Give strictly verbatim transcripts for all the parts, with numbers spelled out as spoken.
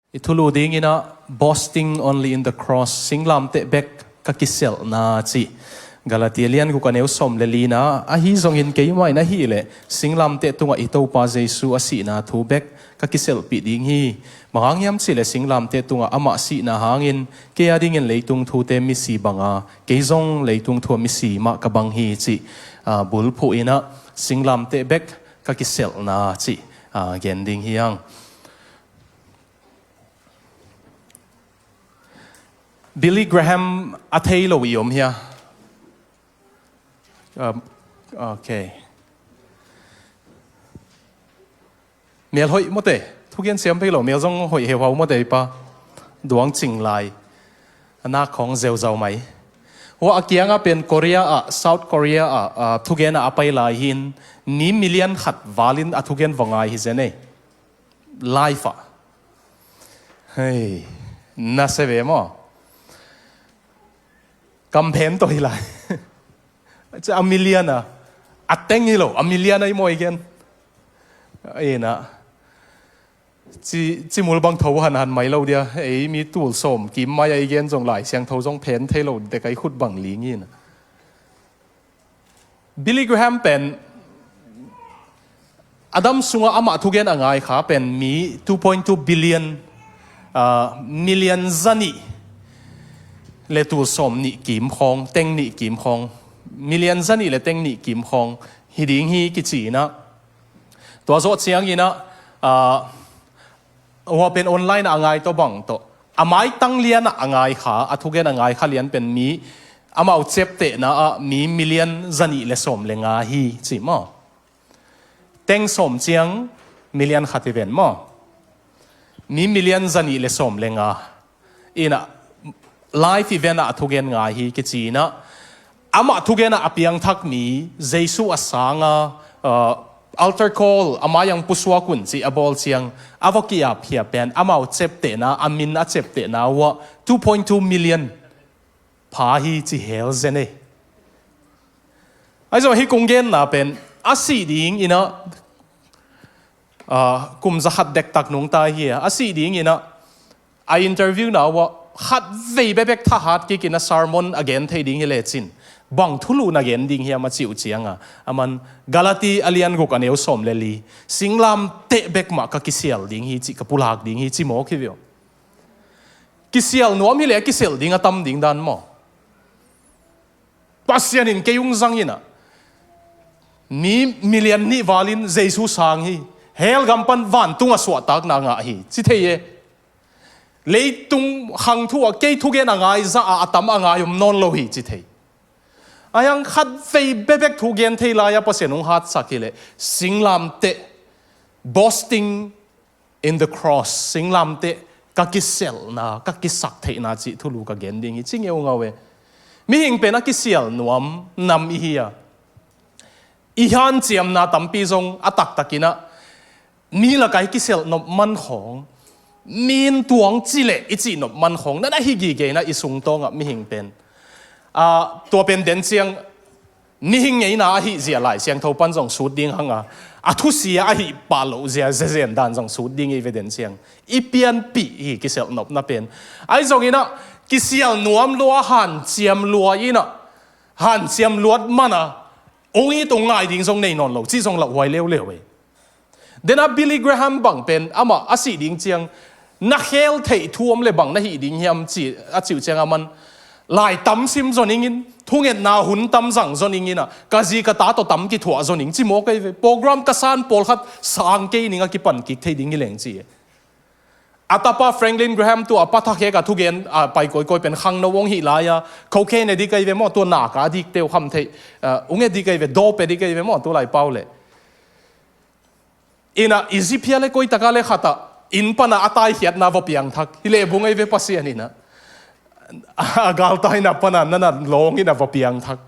I thulu dingin ah, "Boasting only in the cross," singlamteh bek ka kiselhna cih. Galati lian guk a neu sawm le lina, ahi zongin keimah in ahihleh singlamteh tungah i Topa Jesu a sihna thu bek ka kiselhpih ding hi. Bang hang hiam cihleh singlamteh tungah amah sihna hangin kei a dingin leitung thute misi banga, kei zong leitung thu a misi mah ka bang hi cih, ah, bulphuh in ah singlamteh bek ka kiselhna cih, ah, gen ding hi hang. Billy Graham a thei lo i om hia? Um, okay. Mel hoih mawte, thugen siam pei lo, mel zong hoih heuhau mawte i pa. Duang cing lai. A nak khawng zeuzau mai. Hua a kiangah pen Korea ah, South Korea ah, ah, thugen ah a pai lai hin, ni million khat valin a thugen va ngai hi zen ei. Live ah. Hei, na se ve maw? Kamphen tawh hi lai. Ci a million a. A teng hi lo, a million a i mawi gen. Ina. Ci, ci mul bang tho hanhan mai lo dia. Ei mi tul sawm kim mai a i gen zong Lai Siangtho zong phen thei lo dek a i khut bang ling ina. Billy Graham pen a dam sungah amah thugen a ngai kha pen mi two point two billion, ah, million zanih le tul sawm nih kim khawng, teng nih kim khawng, million zanih le teng nih kim khawng hi ding hi kici inah. Tua zawh ciang inah, ah, hua pen online ah a ngai tawh bang tawh, a maitang lianah a ngai kha, a thugen a ngai kha lian pen mi amau ceptehna ah mi million zanih le sawm le nga hi ci maw? Teng sawm ciang million khat i ven maw? Mi million zanih le sawm le nga. Inah live event ah a thugen ngai hi kici inah. Amah thugen ah a piangthak mi Jesu a sanga, uh, altar call a mai ang pusuak un ci a bawl ciang a va ki-ap hiap pen amau ceptehna, a min a ceptehna uah two point two million pha hi ci hel zen ei. Ahi zong hi kong genna pen a sih ding inah, ah, kum za khat dektak nungta hi a, a sih ding inah a interview na uah khat vei bebek thahat kik inah sermon a gen thei ding hi lecin bang thulu na gen ding hiam a cih uh cianga, aman Galati a lian guk a neu sawm le li, singlamteh bek mah ka kisial ding hi cih, ka pulak ding hi ci mawk hi ve uh. Kisial nuam hileh a kisial ding a tam ding dan maw? Pasian in kei ung zang inah mi million nih valin Jesu sang hi, hell gam pan vantung a suahtakna ngah hi ci thei e. Leitung khang thu ah kei thugen a ngai zah a a tam a ngai om nawn lo hi ci thei. A hiang khat vei bebek thugen thei lai-a Pasian hong hatsak hileh singlamteh, boasting in the cross, singlamteh ka kiselhna, ka kisaktheihna cih thulu ka gen ding hi ci ngeungau e. Mihing pen a kisial nuam nam i hi a, i hanciamna tampi zong a taktak inah mi lakah i kiselh nop man khawng, mi in tuang cileh i cih nop man khawng na na hi gige inah i sungtawngah mihing pen, ah, tua pen den ciang mihing ngeina ahih zia Lai Siangtho pan zong sut ding hanga, a thusia ahih pah loh zia zezen dan zong sut ding i ve den ciang i pianpih hi kiselh nopna pen. Ahi zong inah kisial nuam lua, hanciam lua inah, hanciam luat mana ong it ong ngai ding zong nei nawn lo cih zong lauhuai leuleu e. Dena Billy Graham bang pen amah a sih ding ciang na khel theih thu om le bang na hih ding hiam ci a cih uh ciang aman lai tam sim zon ingin, thungetna hun tam zang zon ingin ah, ka zi ka ta tawh tam kithuah zon ing ci mawk ei ve. Program ka san pawlkhat sang kei ning a kipan kik thei ding hi leng ci e. A tapa Franklin Graham tua pa thakhek a thugen a pai kawikawi pen khangno ong hih lai-a, cocaine addict ei ve maw, tua nak a addict teu kham theih, ah, ung addict ei ve, dope addict ei ve maw, tu lai pau leh. Inah Egypt hia le koitaka le khatah inn pana a taikhiatna va piangthak. Hi leh bung ei ve Pasian inah. A galtai na pana nana lawng inah va piangthak.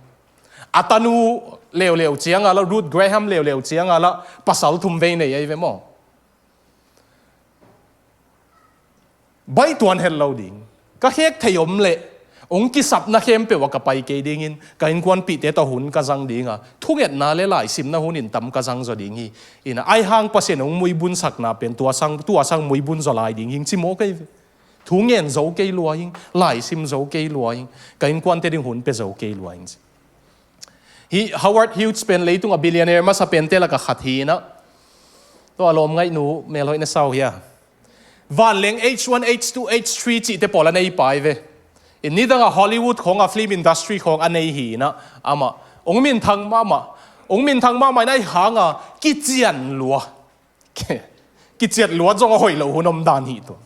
A tanu leuleu cianga la, Ruth Graham leuleu cianga la, pasal thum vei nei ei ve maw? Baih tuan het lo ding. Ka khek thei om leh, Hong kisapna khempeuh ah ka pai kei dingin, ka innkuanpihte tawh hun ka zang ding a, thungetna le laisimna hun in tam ka zang zaw ding hi. Ina, aihang Pasian hong muibun sakna pen tua sang, tua sang muibun zaw lai ding hing ci maw kei ve. Thu ngen zo kei lua hing, laisim zo kei lua hing, ka innkuante ding hun pia zo kei lua hing ci. Hi Howard Hughes pen leitung a billionaire masa pente laka khat hi ina. Tua lawm ngaihnu melhoih na sau hia. Vanleng H one, H two, H three cihte pawl a nei pai ve. Ina nidang a Hollywood khawng a film industry khawng a nei hi ina. Amah hong minthang mahmah, hong minthang mahmah ina aihang a kician lua. Kiciat luat zong a hoih lo hun om dan hi tua.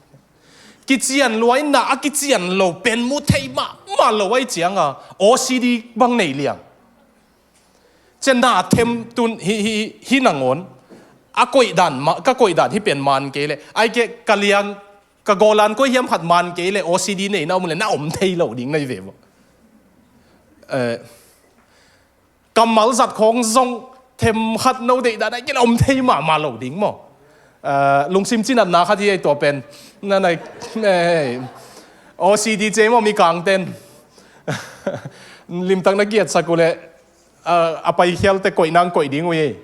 Kician lua ina a kician lo pen mu thei mahmah lo ahi cianga O C D bang nei liang. Cian na them tun hi, hi, hi nangawn a koih dan ma, ka koih dan hi pen man kei le ai ke ka liang ka gawlan koi hiam khat man kei le O C D nei na om le na om thei lo ding na hi ve maw? Eh, kammal zat khawng zong them khat no deih dan ai ke le om thei mahmah lo ding maw? Eh, lungsim cinatna khat hi ei tua pen. Na nai, eh, O C D ce maw mi kangten. Limtak na giatsak uh le, eh, a paikhialte koih nang koih ding uh ei.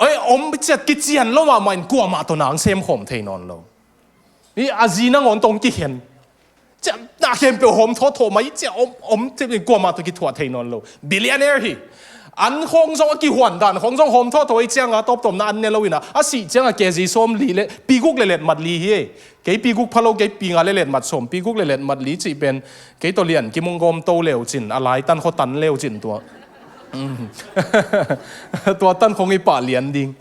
Oi, om ciat kician lo mahmah in kuamah tawh nang semkhawm thei nawn lo. Hi a zi nangawn tawh kikhen. Ciah na khempeuh hawm thawthaw mai ciah om, om ciah kuamah tawh kithuah thei nawn lo. Billionaire hi. An khawng zong a kihuan dan khawng zong hawm thawthaw ei cianga tawptawpna an ne lo ina a sih cianga K G sawm li le pi guk le let mat li hi ei. Kei pi guk pha lo kei pi nga le let mat sawm, pi guk le let mat li cih pen kei tawh lian kim hong gawm to leu cin a lai tan khaw tan leu cin tua. Tua tan khawng i pah lian ding.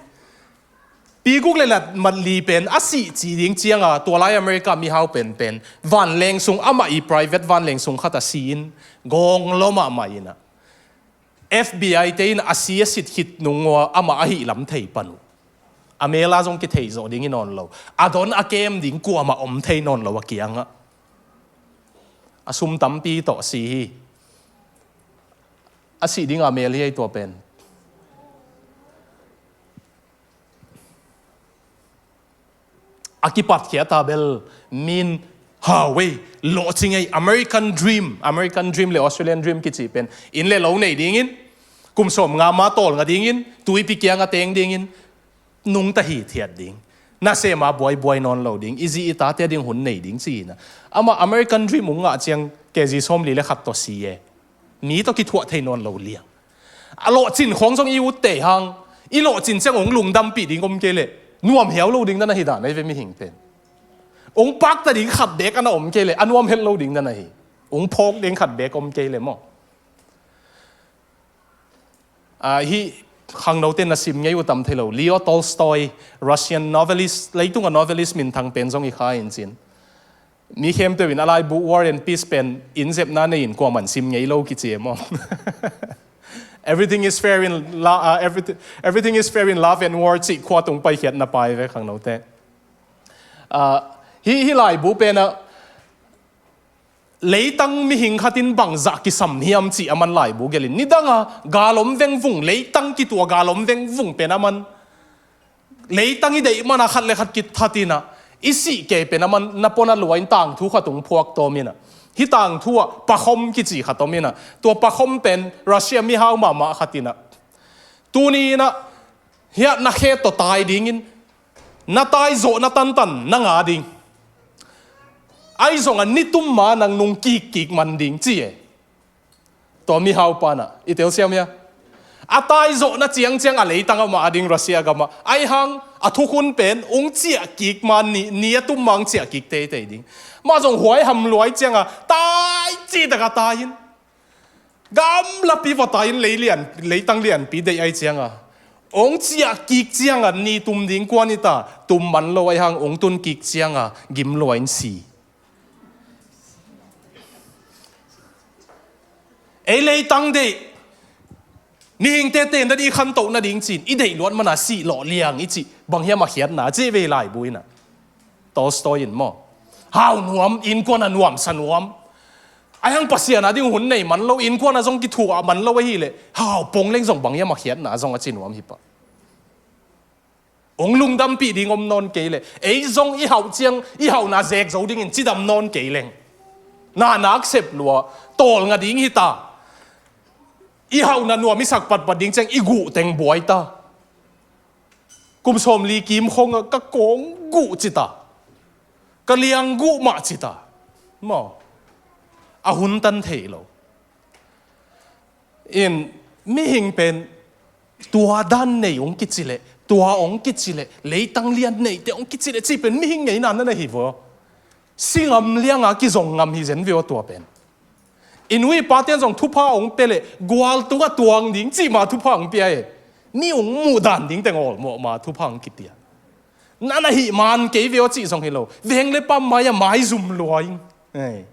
Pi guk le let mat li pen a sih ci ding cianga tua lai America mihau penpen vanleng sung amah i private vanleng sung khat a si in gawng lo mahmah ina F B I te in a si a sit khit nung ua amah ahi lam thei pan uh. A mel a zong kithei zawh ding hi nawn lo. A don a kem ding kuamah om thei nawn lo a kiangah. A sum tampi tawh si hi. A sih ding a mel hi ei tua pen. A kipatkhiat a bel min hau ei, lawhcing ei, American dream, American dream le Australian dream kici pen inn le lo nei dingin, kum sawm nga ma tawl nga dingin, tuipi kiang a teng dingin, nungta hithiat ding, nasem a buaibuai nawn lo ding, i zi i tate a ding hun nei ding ci ina. Amah American dream hong ngah ciang K G sawm li le khat tawh si e. Mi tawh kithuah thei nawn lo liang. A lawhcin khawng zong i utte hang, i lawhcin ciang hong lungdampih ding om kei leh nuam hiau lo ding na na hi dan ahi ve mihing pen. Hong pakta ding khat beek a na om kei leh a nuam het lo ding na na hi. Hong phawk ding khat beek om kei leh maw? Ah, hih khangnote na sim ngei uh tam thei lo. Leo Tolstoy, Russian novelist, leitung a novelist minthang pen zong i kha in cin. Mi khempeuh in a laibu War and Peace pen in zepna nei in kuaman sim ngei lo kici e maw? Everything is fair in la, uh, everything, everything is fair in love and war cih khua tung paikhiat na pai ve khangnote. Uh, hih, hih laibu pen a leitang mihing khatin bangzah kisam hiam cih a man laibu gelin. Nidang a galom vengvung, leitang kitua galom vengvung pen a man leitang i deih mana khat le khat kithatina i sih kei pen a man na pona luain tangthu khat ung phuak tawmina. Hih tangthu ah pakhom kici khat omina. Tua pakhom pen Russia mihau mahmah khatina. Tuni ina hiah na khe tawh tai dingin na tai zawh na tantan na nga ding. Ahi zongah nitum ma nang nung kikkik man ding ci e. Tua mihau pana i telsiam hia? A taizawhna ciangciang a leitang amah a ding Russia gamah aihang a thukhun pen ung ciah kik ma ni, ni a tum ma ung ciah kik teitei ding. Mah zong huai ham luai cianga tai citaka tai in gamlapi va tai in leilian, leitang lianpi deih ai cianga ung ciah kik cianga ni tum ding kuan ita tum man lo aihang ung tun kik cianga gim luai in si. Ei leitang deih mihingte tendan i khantoh nading cin i deih luat mana sih lawh liang i cih bang hiam a khiatna cih vei laibu ina. Tolstoy in maw hau nuam innkuan a nuamsa nuam. Aihang Pasian a ding hun nei man lo innkuan a zong kithuah man lo ahileh hau pong leng zong bang hiam a khiatna zong a ci nuam hi pah. Ong lungdampih ding om nawn kei leh ei zong i hauh ciang i hauhna zek zo dingin cidam nawn kei leng. Na nak sep lua, tawlnga ding hi ta. I hauhna nuam i sak patpat ding ciang i guh teng buai ta. Kum sawmli kim khong ah ka kawng guh ci ta. Ka liang guh mah ci ta. Maw. A hun tan thei lo. In mihing pen tua dan nei hong kici leh, tua hong kici leh, leitang lian neite hong kici leh, cih pen mihing ngeina na hi vaw. Si ngam lianga kizong ngam hi zen ve aw tua pen. I nu i pate'n zong thupha hong pia leh, gual tungah tuang ding cih mah thupha hong pia e. Ni hong muh dan ding teng awlmawh mah thupha hong kipia. Na na hih man kei ve aw cih zong hi lo. Veng le pam mai-ah maizum lua ing. Ei.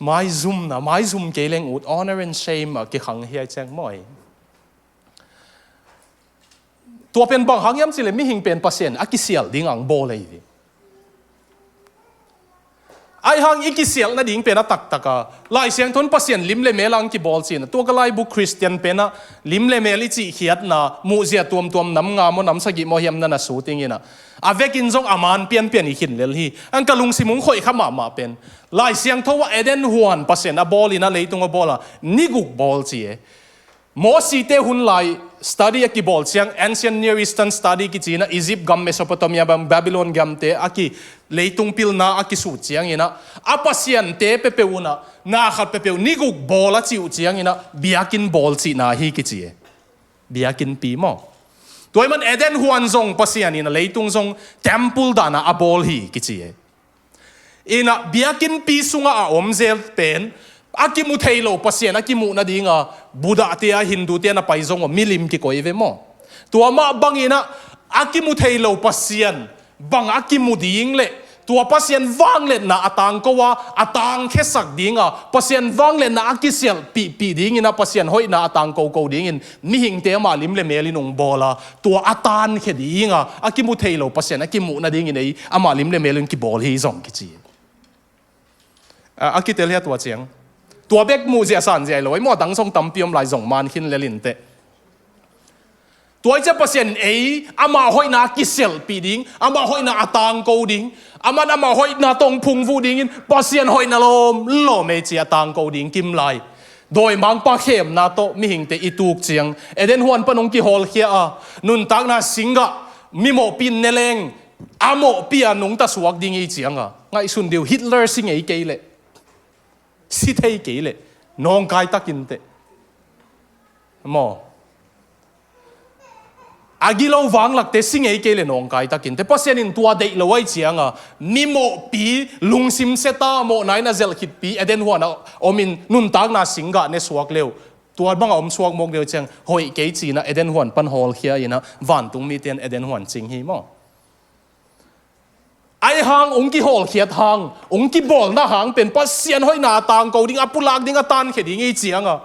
Maizumna, maizum kei leng ut, honor and shame a kikhang hi ai ciang maw ei. Tua pen bang hang hiam cih leh mihing pen Pasian a kisial ding hong bawl ahi ve. Ai hang i kisialh nading pen a taktak a, Lai Siangtho in Pasian lim le mel ah hong kibawl ci-in a, tua ka laibu Khristian pen ah lim le mel i cihkhiatna muhzia tuamtuam nam nga maw nam sagih maw hiam na na sut ing in a, a vekin zong a man pianpian i khin lel hi. Hang ka lungsim hong khoih kha mahmah pen Lai Siangtho ah Eden huan Pasian a bawl in a, leitung a bawl a, ni guk bawl ci e. Mosite hun lai study a kibawl ciang, Ancient Near Eastern Study kici in a, Egypt gam, Mesopotamia gam, Babylon gamte a ki, leitung pilna a kisut ciangin a, a pasiante peuhpeuh un a, na khat peuhpeuh ni guk bawl a cih uh ciangin a, biakinn bawl cihna hi kici e. Biakinnpi maw. Tua ahih man Eden huan zong Pasian in a, leitung zong temple dan a a bawl hi kici e. In a, biakinnpi sungah a om zel pen a kimu thei lo Pasian a kimuh nading a, Buddha-te a, Hindu-te a na pai zong a, milim kikoih ve maw. Tua mah bangin a, a kimu thei lo Pasian bang a kimu ding leh, tua Pasian vangliatna a tangko a, a tangkhiasak ding a, Pasian vangliatna a kisialhpihpih dingin a, Pasian hoihna a tangkoko dingin mihingte amah lim le melin hong bawl a, tua a tankhia ding a, a kimu thei lo Pasian a kimuh nadingin ei amah lim le melin kibawl hi zong kici. A, a kitel hi a tua ciang. Tua bek muhzia sanzia hi lo, ei maw, a dang zong tampi om lai, zong man khin lel inteh. Tua ahih ciang Pasian in ei amah hoihna a kisialhpih ding, amah hoihna a tangko ding, aman amah hoihna tawh hong phungvuh dingin, Pasian hoihna lawmlawm ei ci a tangko ding kim lai. Dawimangpa khemna tawh mihingte i tuk ciang, Eden huan pan hong kihawlkhia a, nuntakna singgah, mimawhpi in ne leng, a mawhpi a nungta suak ding i ciang a, ngaihsun dih uh, Hitler si ngei kei leh, si thei kei leh, nawngkai tak inteh. Maw. A gilo vanglakte si ngei kei leh nawngkai tak inteh. Pasian in tua deih lo ahih ciang a, mimawhpi lungsim siata mawhna in a zelh khitpi Eden huan a om in nuntakna singgah ne suak le uh, tua bang a om suak mawk le uh ciang, hoih kei ci in a Eden huan pan hawlkhia in a, vantung mite in Eden huan cing hi maw. Ahih hang hong kihawlkhiat hang, hong kibawlna hang pen Pasian hoihna a tangko ding, a pulak ding, a tankhia ding i ciang a,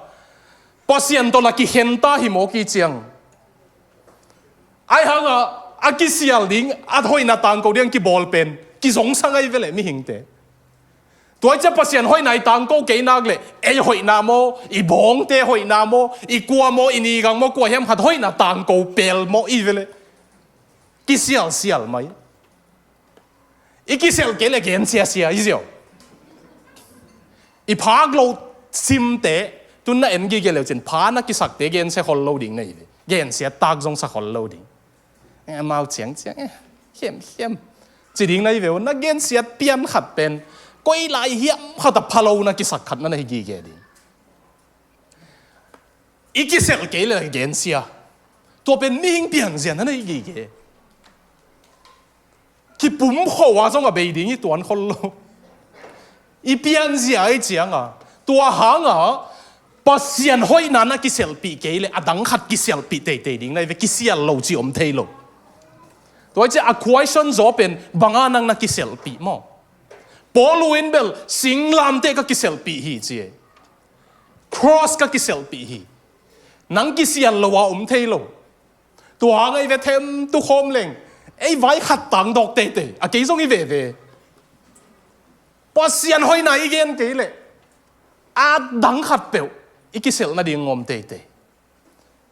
Pasian tawh na kikhen ta hi mawk i ciang. Ahih hang a, a kisial ding, a hoihna tangko ding kibawl pen kizongsa ngei ve leh mihingte. Tua ahih ciang Pasian hoihna i tangko kei nak leh, ei hoihna maw, i bawngte hoihna maw, i kua maw, i nigang maw, kua hiam khat hoihna tangko pel maw i ve leh. Kisialsial mai. I kisialh kei leh gensiasia i ziau. I phak lo simte, tun na en gige le uh cin, pha na kisakte gensia khol lo ding na hi ve. Gensia tak zong sa khol lo ding. Eh, amau ciangciang, eh, khiamkhiam. Ci ding na hi ve uh, na gensiat pian khat pen, koi lai hiam khat a pha lo na kisak khat na na hi gige ding. I kisialh kei leh gensia. Tua pen mihing pianzia na na hi gige. Kipumkho a zong a bei ding i tuan khol lo. I pianzia i ciang a, tua hang a, Pasian hoihna na kisialhpih kei leh a dang khat kisialhpih teitei ding na hi ve, kisial lo ci om thei lo. Tua ahih ciang a question zaw pen, bang a nang na kisialhpih maw. Paulu in bel singlamteh ka kisialhpih hi ci e. Cross ka kisialhpih hi. Nang kisial lo a om thei lo. Tua hang ei ve them tu khawm leng, ei vai khat tang dawk teitei, a kei zong i veve. Pasian hoihna i gen kei leh, a dang khat peuh i kisialh nading ngawm teitei.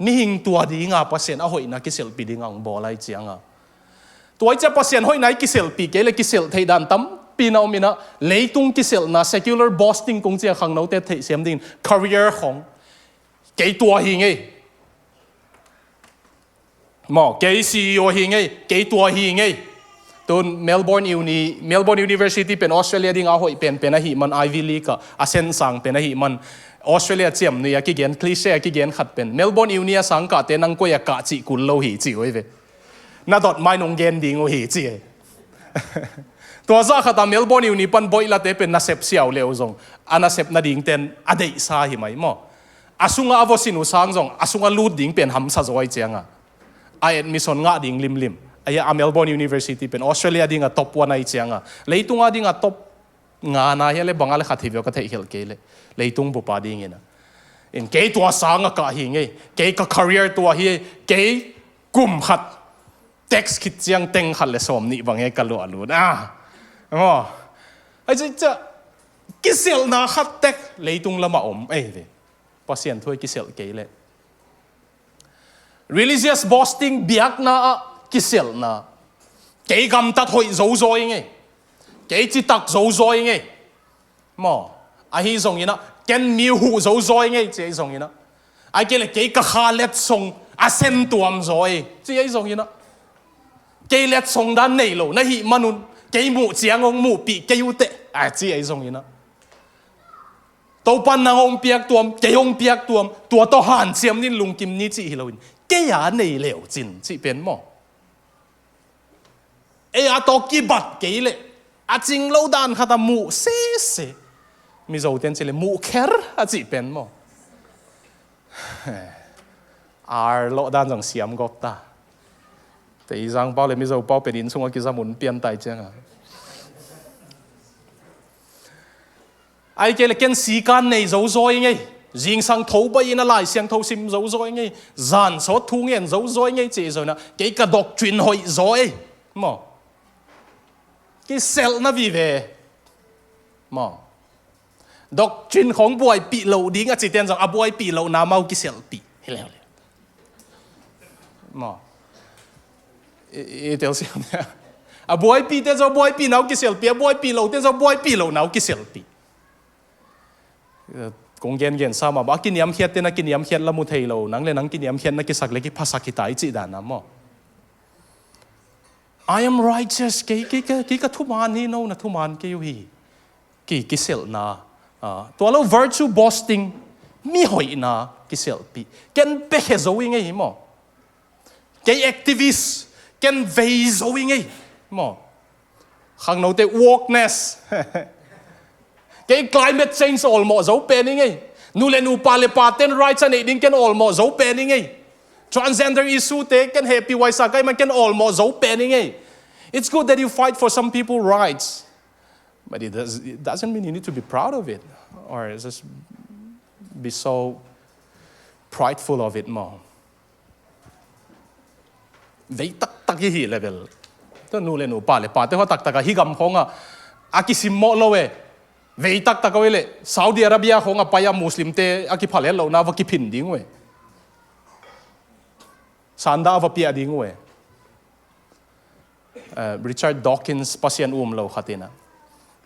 Mihing tua dinga Pasian a hoihna kisialhpih ding a hong bawl ahih ciang a. Tua ahih ciang Pasian hoihna i kisialhpih kei leh kisialh theih dan tam Pi na om inah leitung kiselhna, secular boasting kong ci a, khangnote theihsiam dingin career khong. Kei tua hi ngei. Maw, kei C E O hi ngei, kei tua hi ngei. Tun Melbourne Uni, Melbourne University pen Australia dingah a hoih penpen ahih man, Ivy League ah a sensang pen ahih man, Australia ciamnui a kigen, cliche a kigen khat pen, Melbourne Uni a sang kahte nang koi a kah cih kul lo hi, ci uh hi ve. Na dot mai nong gen ding uh hi, ci hi. Tua zah khat a Melbourne Uni pan boihlate pen nasep siau leu zong, a nasep nadingten a deihsa hi mai maw. A sungah a vawsin uh sang zong a sungah lut ding pen hamsa zaw hi cianga, a admission ngah ding limlim. Ahi a Melbourne University pen Australia dinga top one ahi cianga, leitunga dinga top nga na hia le banga le khat hi veu ka theihkhelh kei le, leitung bupa dingina. In kei tua sanga kah hi ngei, kei ka career tua hi, kei kum khat tax khit ciang teng khat le sawm nih bang he ka luah lut a. Maw. Ai ci cia, kiselhna khat tek leitung lama om ei ve. Pasian thu a kiselh kei le. Religious boasting, biakna ah kiselhna. Kei gamtat hoih zo zaw i ngei. Kei citak zo zaw i ngei. Maw. Ahi zonginah, ken mi huh zo zaw i ngei, ci ahi zonginah. Ai kei le kei ka kha letsong a sen tuam zaw i, ci ahi zonginah. Kei letsong dan nei lo na hih manun, kei muh ciang hong muhpih kei uh teh, a ci ahi zonginah. Topan nang hong piak tuam, kei hong piak tuam, tua tawh hanciam nin lungkim ni cih hi loin, kei a nei leu cin cih pen maw. Ei a tawh kibat kei leh a cing lo dan khat a muh sese. Mizo ten ci le muh kher a cih pen maw. Ar lawh dan zong siam gawp ta. Teizang pau le Mizo pau pen inn sungah kizamun pian tai cianga. Ai kei le ken sikan nei zo zaw i ngei. Zingsang tho bai in a Lai Siangtho sim zo zaw i ngei. Zan sawt thu ngen zo zaw i ngei ci i zonah, kei ka doctrine hoih zaw ei. Maw. Kiselhna vive. Maw. Doctrine khong buaipih loh ding a ci ten zong a buaipih lohna mau kiselhpih. Hi leu le. Maw. I, i tel siam nia. A buaipih te zong buaipih nau kiselhpih, a buaipih loh te zong buaipih loh nau kiselhpih. Kong gengen sa mah ba, a kiniamkhiat ten a kiniamkhiat la mu thei lo, nang le nang kiniamkhiat na kisak le kiphasak hi ta i cih dan a maw. I am righteous, kei, kei, kei, kei ka thuman hi, no na thuman kei uh hi. Ki, kiselhna. Ah, tua lo virtue boasting, mi hoihna kiselhpih. Ken bekhe zo i ngei hi maw. Kei activist, ken vei zo i ngei. Maw. Khangnote wokeness. Kei climate change awlmawh zo pen i ngei. Nu le nu pa le pa ten rights a neih ding ken awlmawh zo pen i ngei. Transgender issue te ken hehpih huaisa kai man ken awlmawh zo pen i ngei. It's good that you fight for some people rights. But it, does, it doesn't mean you need to be proud of it or just be so prideful of it maw. Vei taktak i hi level. Tua nu le nu pa le pa te hua taktak a hi gam khong a, a kisimmawh lo e. Vei taktak a le Saudi Arabia khong a pai a Muslim te a kiphal het lohna va kiphin ding uh e. Sanda a va piah ding uh e. Eh, Richard Dawkins, Pasian um lo khat inah,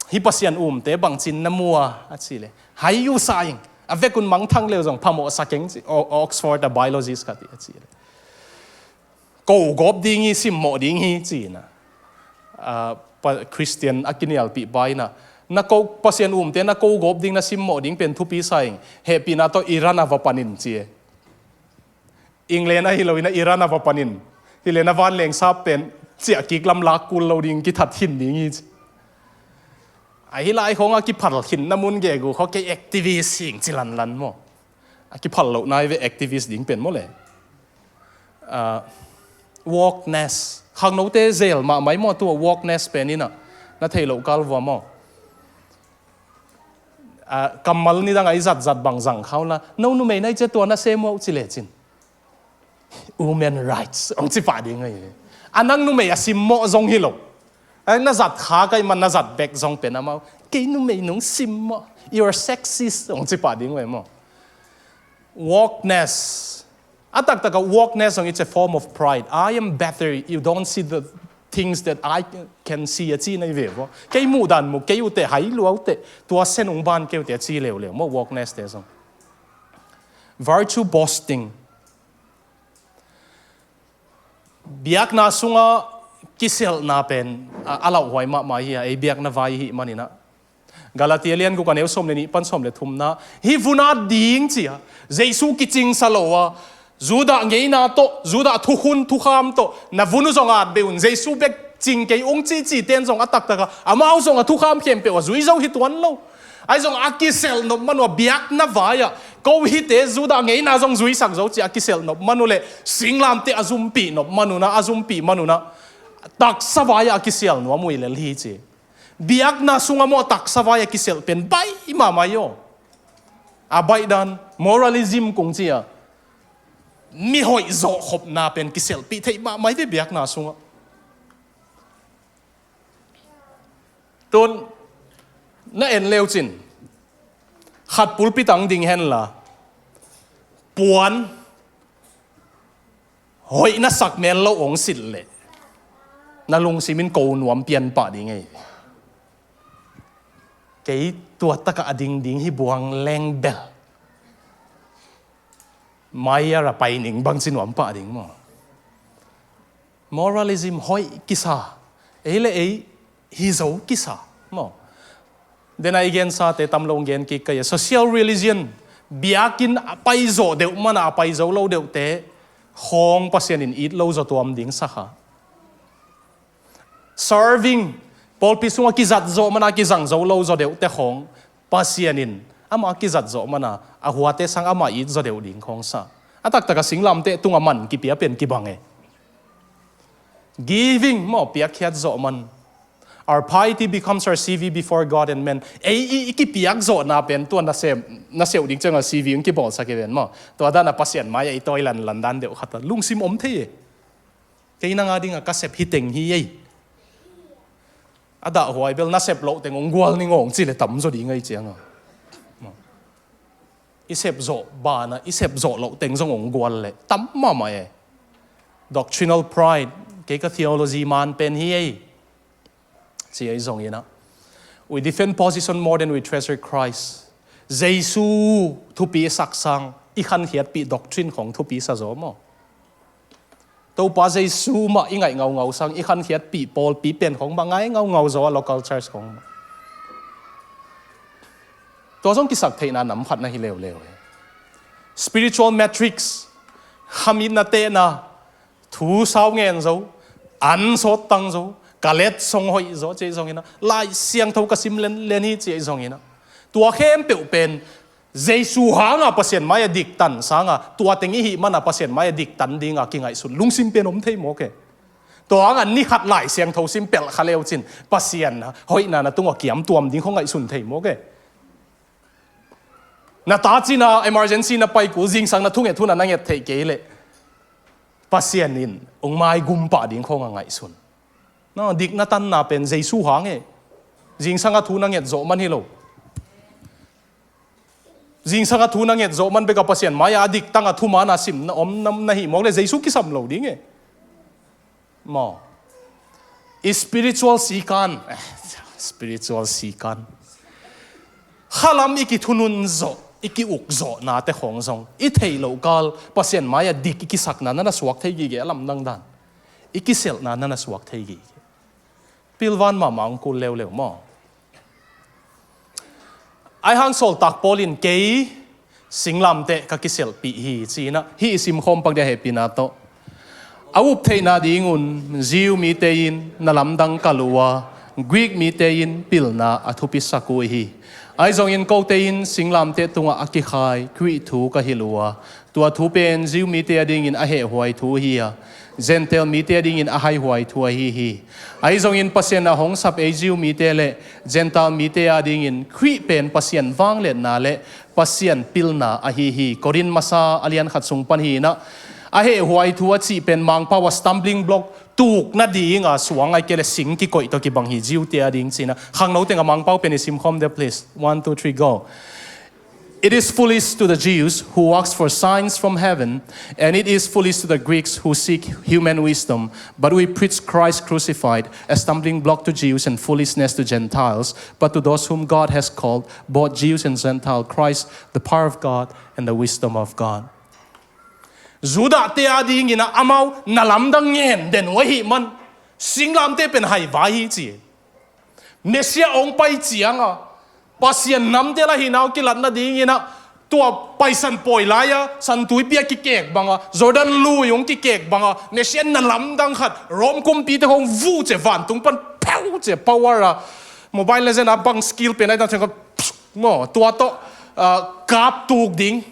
hih Pasian umte bangcin na mua a ci le, hai uh sa ing, a vekun mangthang leu zong phamawh sa keng ci, O-, Oxford a biologist khat i a ci le. Ko gawp ding hi, simmawh ding hi ci inah. Ah, pa-, Christian a kinialpih pa inah, na ko, Pasian umte na ko gawp ding na simmawh ding pen thupi sa ing, hehpihna tawh Iran a va panin ci e. England ahi lo inah Iran a va panin. Hi le na vanleng sap pen ciah kik lam lak kul lo ding kithat khin ding hi ci. Ahi lai khong a kiphal khinna mun gegu khaw kei activist hing ci lanlan maw. A kiphal loh nai ve activist ding pen maw le. Ah, wokeness. Khangnote zel mahmai maw tua wokeness pen inah. Na thei loh kal vua maw. Ah, kammal nidang a i zatzat bang zang khau la. No numei nai cia tua na sem uh ci lecin. Women rights hong ci pah ding ahi. A nang numei a simmawh zong hi lo. A na zat kha kai man na zat bek zong pen amau. Kei numei nong simmawh. You're sexist hong ci pah ding uh e maw. Wokeness. A taktak a wokeness zong it's a form of pride. I am better. You don't see the things that I can see, a ci na hi ve ua. Kei muh dan mu kei uh teh, hai lua uh teh, tua sen ung ban kei uh teh, a ci leuleu maw, wokeness te zong. Virtue boasting. Biakna sungah kiselhna pen a, a lauhuai mahmah hi a, ei biakna vai i hih manin ah. Galatia lian guk a neu sawm le nih pan sawm le thumna, hih vun at ding ci a, Jesu kicingsa lo a, Judah ngeina tawh, Judah thukhun thukham tawh na vun uh zong at beh un, Jesu bek cing kei ung cici ten zong a taktak a, amau zong a thukham khempeuh a zui zo hi tuan lo. Ahi zong a kiselh nop man uh a, biakna vai ah, ko hihte Judah ngeina zong zuisak zo ci a kiselh nop man uh leh singlamteh a zumpih nop man uh na, a zumpih man uh na, taksa vai ah a kisial nuam uh hi lel hi ci. Biakna sungah maw, taksa vai a kiselh pen baih mahmah hi aw. A baih dan, moralism kong ci a, mihoih zawhkhopna pen kiselhpih theih mahmah hi ve biakna sungah. Tun na en leucin, khat pulpit ah ding henla, puan hoih na sak mel lo hong silh leh, na lungsim in ko nuam pian pah ding ei. Kei tua takah a ding ding hi buang leng bel, mai a ra pai ning bang ci nuam pah ding maw. Moralism hoih kisa, ei le ei hi zo kisa maw. Dena i gensate tam lo gen kik ka hi a, social religion, biakinn a paizawh deuh man a, a paizo lo deuhte khawng Pasian in it lo zaw tuam ding sa kha. Serving, pawlpi sungah kizat zawh man a, kizang zo lo zaw deuhte khawng Pasian in amah kizat zawh man a, a huate sang amah it zaw deuh ding khawng sa. A taktak a singlamteh tungah man kipia pen kibang e. Giving maw, piakkhiat zawh man. Our piety becomes our C V before God and men. Ei i, i kipiak zawhna pen tua nasem, naseuh ding ciangah C V hong kibawlsak hi ven maw. Tua dan a Pasian mai-ah i tawi lanlan dan deuh khat a lungsim om thei e. Kei nang a dingah ka sep hi teng hi ei. A dahhuai bel na sep loh teng hong gual ning aw hong ci leh tam zaw ding ei ciangah. I sep zawh banah i sep zawh loh teng zong hong gual leh tam mahmah e. Doctrinal pride, kei ka theology man pen hi ei, ci ei zongin ah, we defend position more than we treasure Christ. Jesu thupi sak sang i khankhiatpih doctrine khawng thupi sa zaw maw. Topa Jesu mah i ngaih ngaungau sang i khankhiatpih pawlpi pen khawng mah ngai ngaungau zaw a, local church khawng mah. Tua zong kisaktheihna nam khat na hi leuleu e. Spiritual matrix, khamitna tehna, thu sau ngen zo, an sawt tang zo, ka letsong hoih zaw ci ei zongin ah, Lai Siangtho ka sim lenlen hi ci ei zongin ah, tua khempeuh pen Jesu hanga Pasian mai-ah diktan sanga tua teng i hih mana Pasian mai-ah diktan dinga kingaihsun lungsim pen om thei mawk e. Tua hanga ni khat Lai Siangtho sim pelh kha leucin Pasian hoihna na tungah kiam tuam ding khaw ngaihsun thei mawk e. Na ta cina emergency na pai kul, zingsang na thunget hun a na nget theih kei leh Pasian in hong maigum pah ding khawng a ngaihsun. Na dik na tanna pen Jesu hang e. Zingsang a thu na nget zawh man hi lo. Zingsang a thu na nget zawh man bek a Pasian mai-ah a diktang a thuman a sim na om na, na hih mawk leh Jesu kisam lo ding e. Maw. I spiritual sikan, eh, spiritual sikan, khalam i kithunun zawh, i ki-uk zawhnate khawng zong i theih loh kal Pasian mai-ah dik i kisakna na na suak thei gige a lamdang dan. I kiselhna na na suak thei gige. Pilvan mahmah hong kul leuleu maw. Aihang sawltak Paul in kei singlamteh ka kiselhpih hi ci-in ah, hih i simkhawm pak dia hehpihna tawh, a up theihna dingun Jew mite in na lamdang kalh uh a, Greek mite in pilna a thupisak uh hi. Ahi zongin kote in singlamteh tungah a kikhai Khrih thu ka hilh uh a, tua thu pen Jew mite adingin a hehhuai thu ahi a, Gentile mite adingin a haihuai thu ahi hi. Ahi zongin Pasian a hong sap ei Jew mite le Gentile mite adingin Khrih pen Pasian vangliatna le Pasian pilna ahi hi. Korin masa a lian khat sung pan hi-in ah, a hehhuai thu a cih pen Mangpau a stumbling block, tuk nadinga suang ahih kei leh sing kikoih tawh kibang hi Jew-te ading ci-in ah. Khangno tengah Mangpau pen i simkhawm dia please. One, two, three, go. It is foolish to the Jews who ask for signs from heaven, and it is foolish to the Greeks who seek human wisdom. But we preach Christ crucified, a stumbling block to Jews and foolishness to Gentiles. But to those whom God has called, both Jews and Gentiles, Christ, the power of God and the wisdom of God. Judah te a dingin a amau na lamdang ngen den uh ahih man, singlamte pen haivai hi ci. Messiah hong pai cianga Pasian namte la hinau kilat nadingin a, tua Paisan pawi lai-a San Tuipi a kikek banga, Jordan lui hong kikek banga, Messiah na lamdang khat Rom kumpite hong vuh cia vantung pan pheu cia power a, Mobile Legend a bang skill pen ai tang ciang kha, maw, tua tawh, ah, kap tuk ding.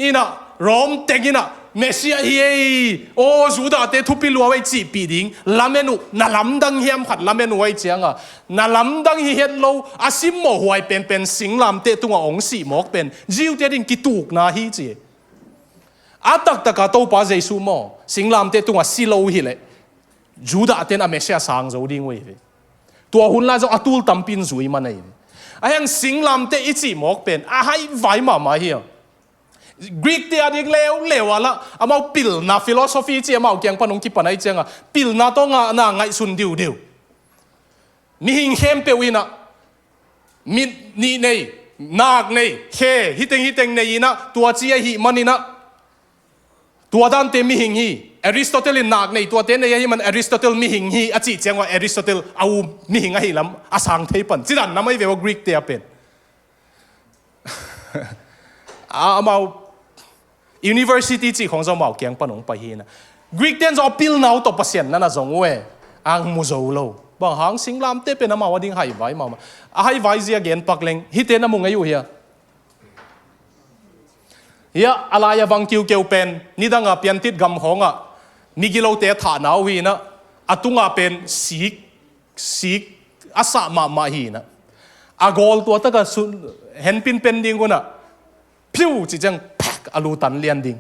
Ina, Rom teng ina, Messiah hi ei, aw, Judah te thupi lua ei cihpih ding, lamen uh, na lamdang hiam khat lamen uh ei cianga, na lamdang hi het lo, a simmawh huai penpen singlamte tunga hong sih mawk pen, Jew te ding kitukna hi ci. A taktaka Topa Jesu maw, singlamte tunga si lo hileh, Judah ten a Messiah sang zo ding uh hi ve. Tua hun lai zong a tul tampi in zui man ahi ve. A hiang singlamte i cih mawk pen, a haivai mahmah hi a. Greek te a ding leuleu a lah, amau pilna philosophy ci amau kiang pan hong kipan ahi cianga, pilna tawh ngahna ngaihsun diudiu. Mihing khempeuh inah, mit nih nei, nak nei, khe, hiteng hiteng nei inah, tua ci ahih man inah, tua dante mihing hi. Aristotle in nak nei, tuate nei ahih man Aristotle mihing hi, a cih ciang ua Aristotle a u mihing ahi lam a sang thei pan. Cidan nam ahi ve ua Greek te a pen. A, amau university cih khong zong amau kiang pan hong pai hi na. Greek ten zong a pilna uh tawh Pasian na na zong uh e. Ang mu zo lo. Bang hang singlamte pen amau a ding haivai mahmah. A haivai zia gen pak leng. Hite na mu ngei uh hia. Hia, a lai-a vang kiukeu pen. Nidanga piantit gam khongah. Migilote a thahna uh hi na. A tunga pen sik. Sik a sah mahmah hi na. A gawl tua taka sun, henpin pen ding una. Piu ci ciang phak a lu tan lian ding.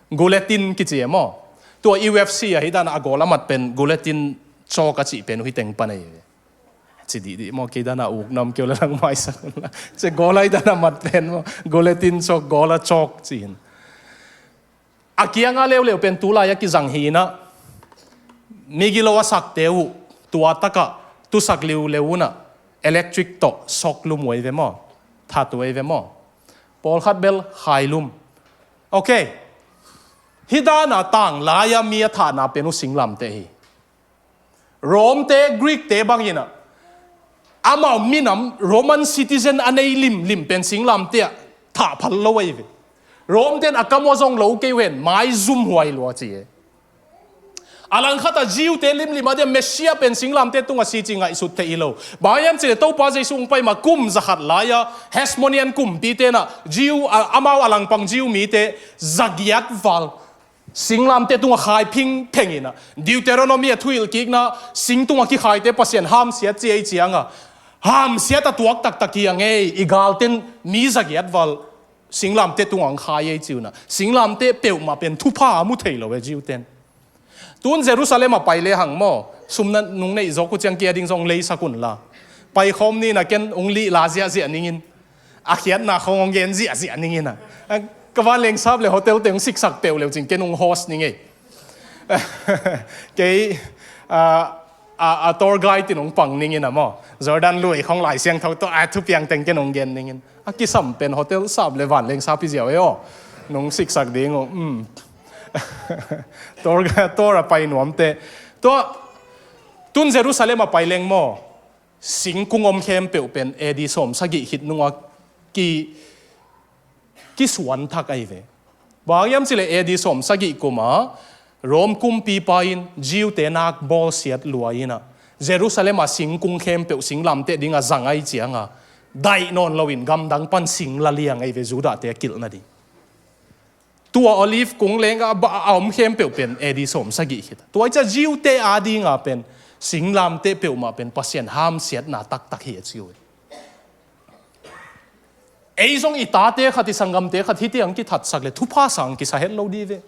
Guillotine kici e maw. Tua U F C ahi dana a gawl a mat pen guillotine chalk a cih pen uh hi teng pan ahi ve. Ci dihdih maw, kei dana uk nam keu le lang maisak un la. Ci gawl ahi dana mat pen maw. Guillotine chalk, gawl a chalk ci hin. A kianga leuleu pen tulai a kizang hi na. Migilo a sakte uh tua taka tusak liuleu una. Electric tawh shock lum uh ahi ve maw. That uh ahi ve maw. Pawlkhat bel khailum. Ok. Hih dana tang lai-a mi a thahna pen uh singlamte hi. Rom te, Greek te bangin ah, amau minam Roman citizen a nei limlim pen singlamte ah thah phal lo ahi ve. Rom ten a kam aw zong lo kei uh hen, maizum huai lua ci e. A langkhat a Jew te limlim a dia Messiah pen singlamte tunga si ci ngaihsut thei hi lo. Bang hiam cih leh Topa Jesu hong pai ma kum zakhat lai-a Hasmonean kumpi tenah Jew, a, amau a langpang Jew mite zagiat val singlamte tunga khai phingpheng inah, Deuteronomy a thuhilh kikna sing tunga kikhaite Pasian hamsiat ci ei cianga, hamsiat a tuak taktak hi a ngei, i galten mi zagiat val singlamte tunga ang khai ei ci unah, singlamte peuhmah pen thupha a mu thei lo e Jew ten. Tun Jerusalem a pai le hang maw, sumna nung neih zawk uh ciang kia ding zong leisak unla. Pai khawm ni na ken ung lih la ziahziah ningin. A khiatna khong hong gen ziahziah ning ina. A, ka vanleng sap le hotel te hong siksak peuh leu cin ken hong host ning ei. Kei, a, a, a tour guide in hong pang ning ina maw. Jordan lui khong Lai Siangtho tawh a thupiang teng ken hong gen ning in. A kisam pen hotel sap le vanleng sap hi ziau ei aw. Nong siksak ding uh. Mm. Tour, tour a pai nuamte. Tua, tun Jerusalem a pai leng maw. Singkung om khempeuh pen A D sawm sagih khit nunga ki, kisuan thak ahi ve. Bang hiam cih leh A D sawm sagih kuma Rom kumpipa in Jew te nak bawlsiat lua inah Jerusalem a singkung khempeuh singlamteh dinga zang ahi cianga daih nawn loin gamdang pan sing la liang ahi ve Judah te a kilh nading. Tua Olive kung leng a, a om khempeuh pen A D sawm sagih khit. Tua i ca Jew te a dinga pen singlamteh peuhmah pen Pasian hamsiatna taktak hi a ci uh. Ei zong i tate khat i sanggamte khat hiti ang kithatsak le thupha sang kisa het lo di ve.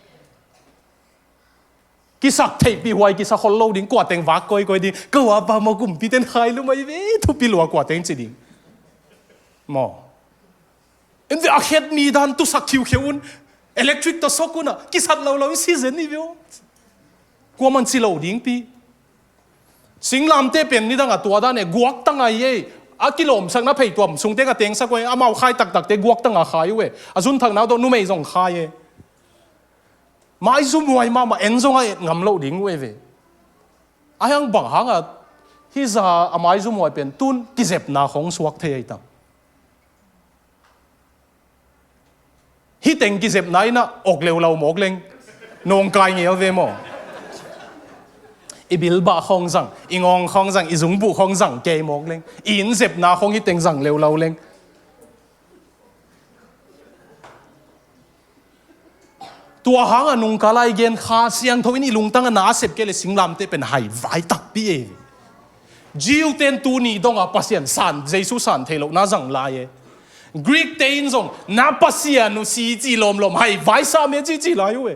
Kisak theihpih huai kisa khol lo ding, kuateng vak koikoi ding, ka uapa maw kumpiten khai lumai ve, thupi lua kuateng ci ding. Maw. En ve, a khet mi dan tusak khiukheu un, electric tawh sok un a, kisat lo lo i si zen i ve aw. Kuaman ci lo dingpi. Singlamteh pen nidang a tua dan e, guakta ngai e. A kilawmsakna phei tuam sungte ka tengsak uh e, amau khai taktakte guakta nga khai uh e. A zunthakna uh tawh numei zong khai e. Maizumhuai mahmah, en zong a et ngam loh ding uh e ve. A hiang bang hang a hih za a maizumhuai pen tun kizepna khong suak thei ahi tam. Hih teng kizepna in a ok leuleu mawk leng, nawngkai ngel ve maw? I bilbah khong zang, i ngawng khong zang, i zungbuh khong zang kei mawk leng, i inn zepna khong hih teng zang leuleu leng. Tua hang a nungkal a i gen Kha Siangtho in i lungtang a na a sep kei leh singlamteh pen haivai takpi e. Jew ten tuni dong a Pasian san, Jesu san theih lohna zang lai e. Greek te in zong na Pasian uh si ci lawmlawm, haivai sam e ci ci lai uh e.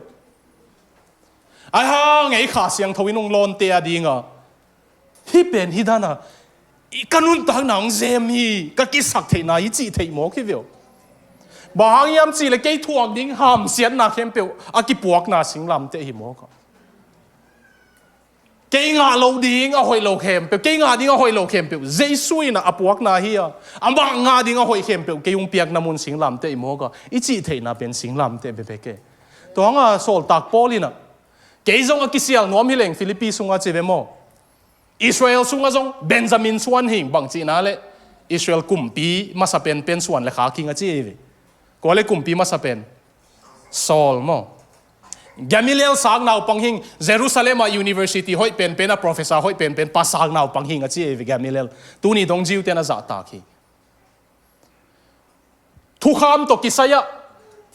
Ahi hang ei Kha Siangtho in hong lawnte a ding a, hih pen hih dan a, i ka nuntakna hong zem hi, ka kisak theihna hi cih theih mawk hi ve aw. Bang hang hiam cih leh kei thuak ding hamsiatna khempeuh a kipuakna singlamteh hi mawk a. Kei ngah loh ding a hoih lo khempeuh, kei ngah ding a hoih lo khempeuh Jesu in a puakna hi a, amah ngah ding a hoih khempeuh kei hong piakna mun singlamteh hi mawk a, i cih theihna pen singlamteh bekbek e. Tua hang a sawltak Paul in a, kei zong a kisial nuam hi leng, Philippi sungah ci ve maw? Israel sungah zong Benjamin suan hing, bang cihna leh Israel kumpi masa penpen suan le khak hing a ci hi ve. Kua leh kumpi masa pen? Saul maw? Gamaliel sak naupang hing, Jerusalem ah university hoih penpen a professor hoih penpen pa sak naupang hing a ci hi ve Gamaliel. Tuni dong Jew ten a zahtak hi. Thukham tawh kisai ah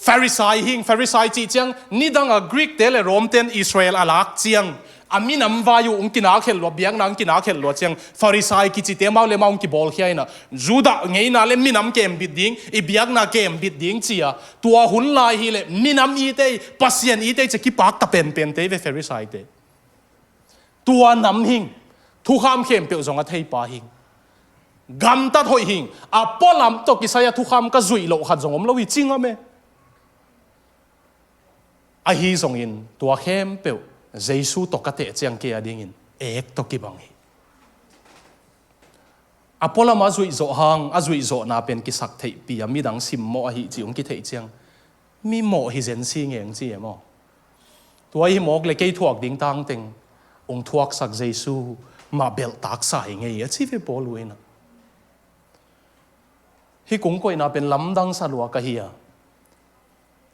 Pharisai hing, Pharisai cih ciang nidang a Greek te le Rome ten Israel a lak ciang a minam vai uh hong kinak het lua, biakna hong kinak het lua ciang Pharisai kicite amau le amau hong kibawlkhia in a, Judah ngeina le minam kembit ding, i biakna kembit ding ci a, tua hun lai hi leh minam i te, Pasian i te ci a kipakta penpen te ve Pharisai te. Tua nam hing, thukham khempeuh zong a theipa hing, gamtat hoih hing, a pualam tawh kisai a thukham ka zuih loh khat zong om lo hi ci ngam e. Ahi zongin tua khempeuh Jesu tawh ka teh ciang kei a dingin ek tawh kibang hi. A pualam a zuih zawh hang, a zuih zawhna pen kisak theihpi a, midang simmawh ahi cih hong kitheih ciang, mi mawh hi zen si ngeng ci e maw? Tua hi mawk leh kei thuak ding tangteng hong thuaksak Jesu mah belhtaksa hi ngei a ci ve Paul uh in a. Hih kung koihna pen lamdang sa lua ka hi a.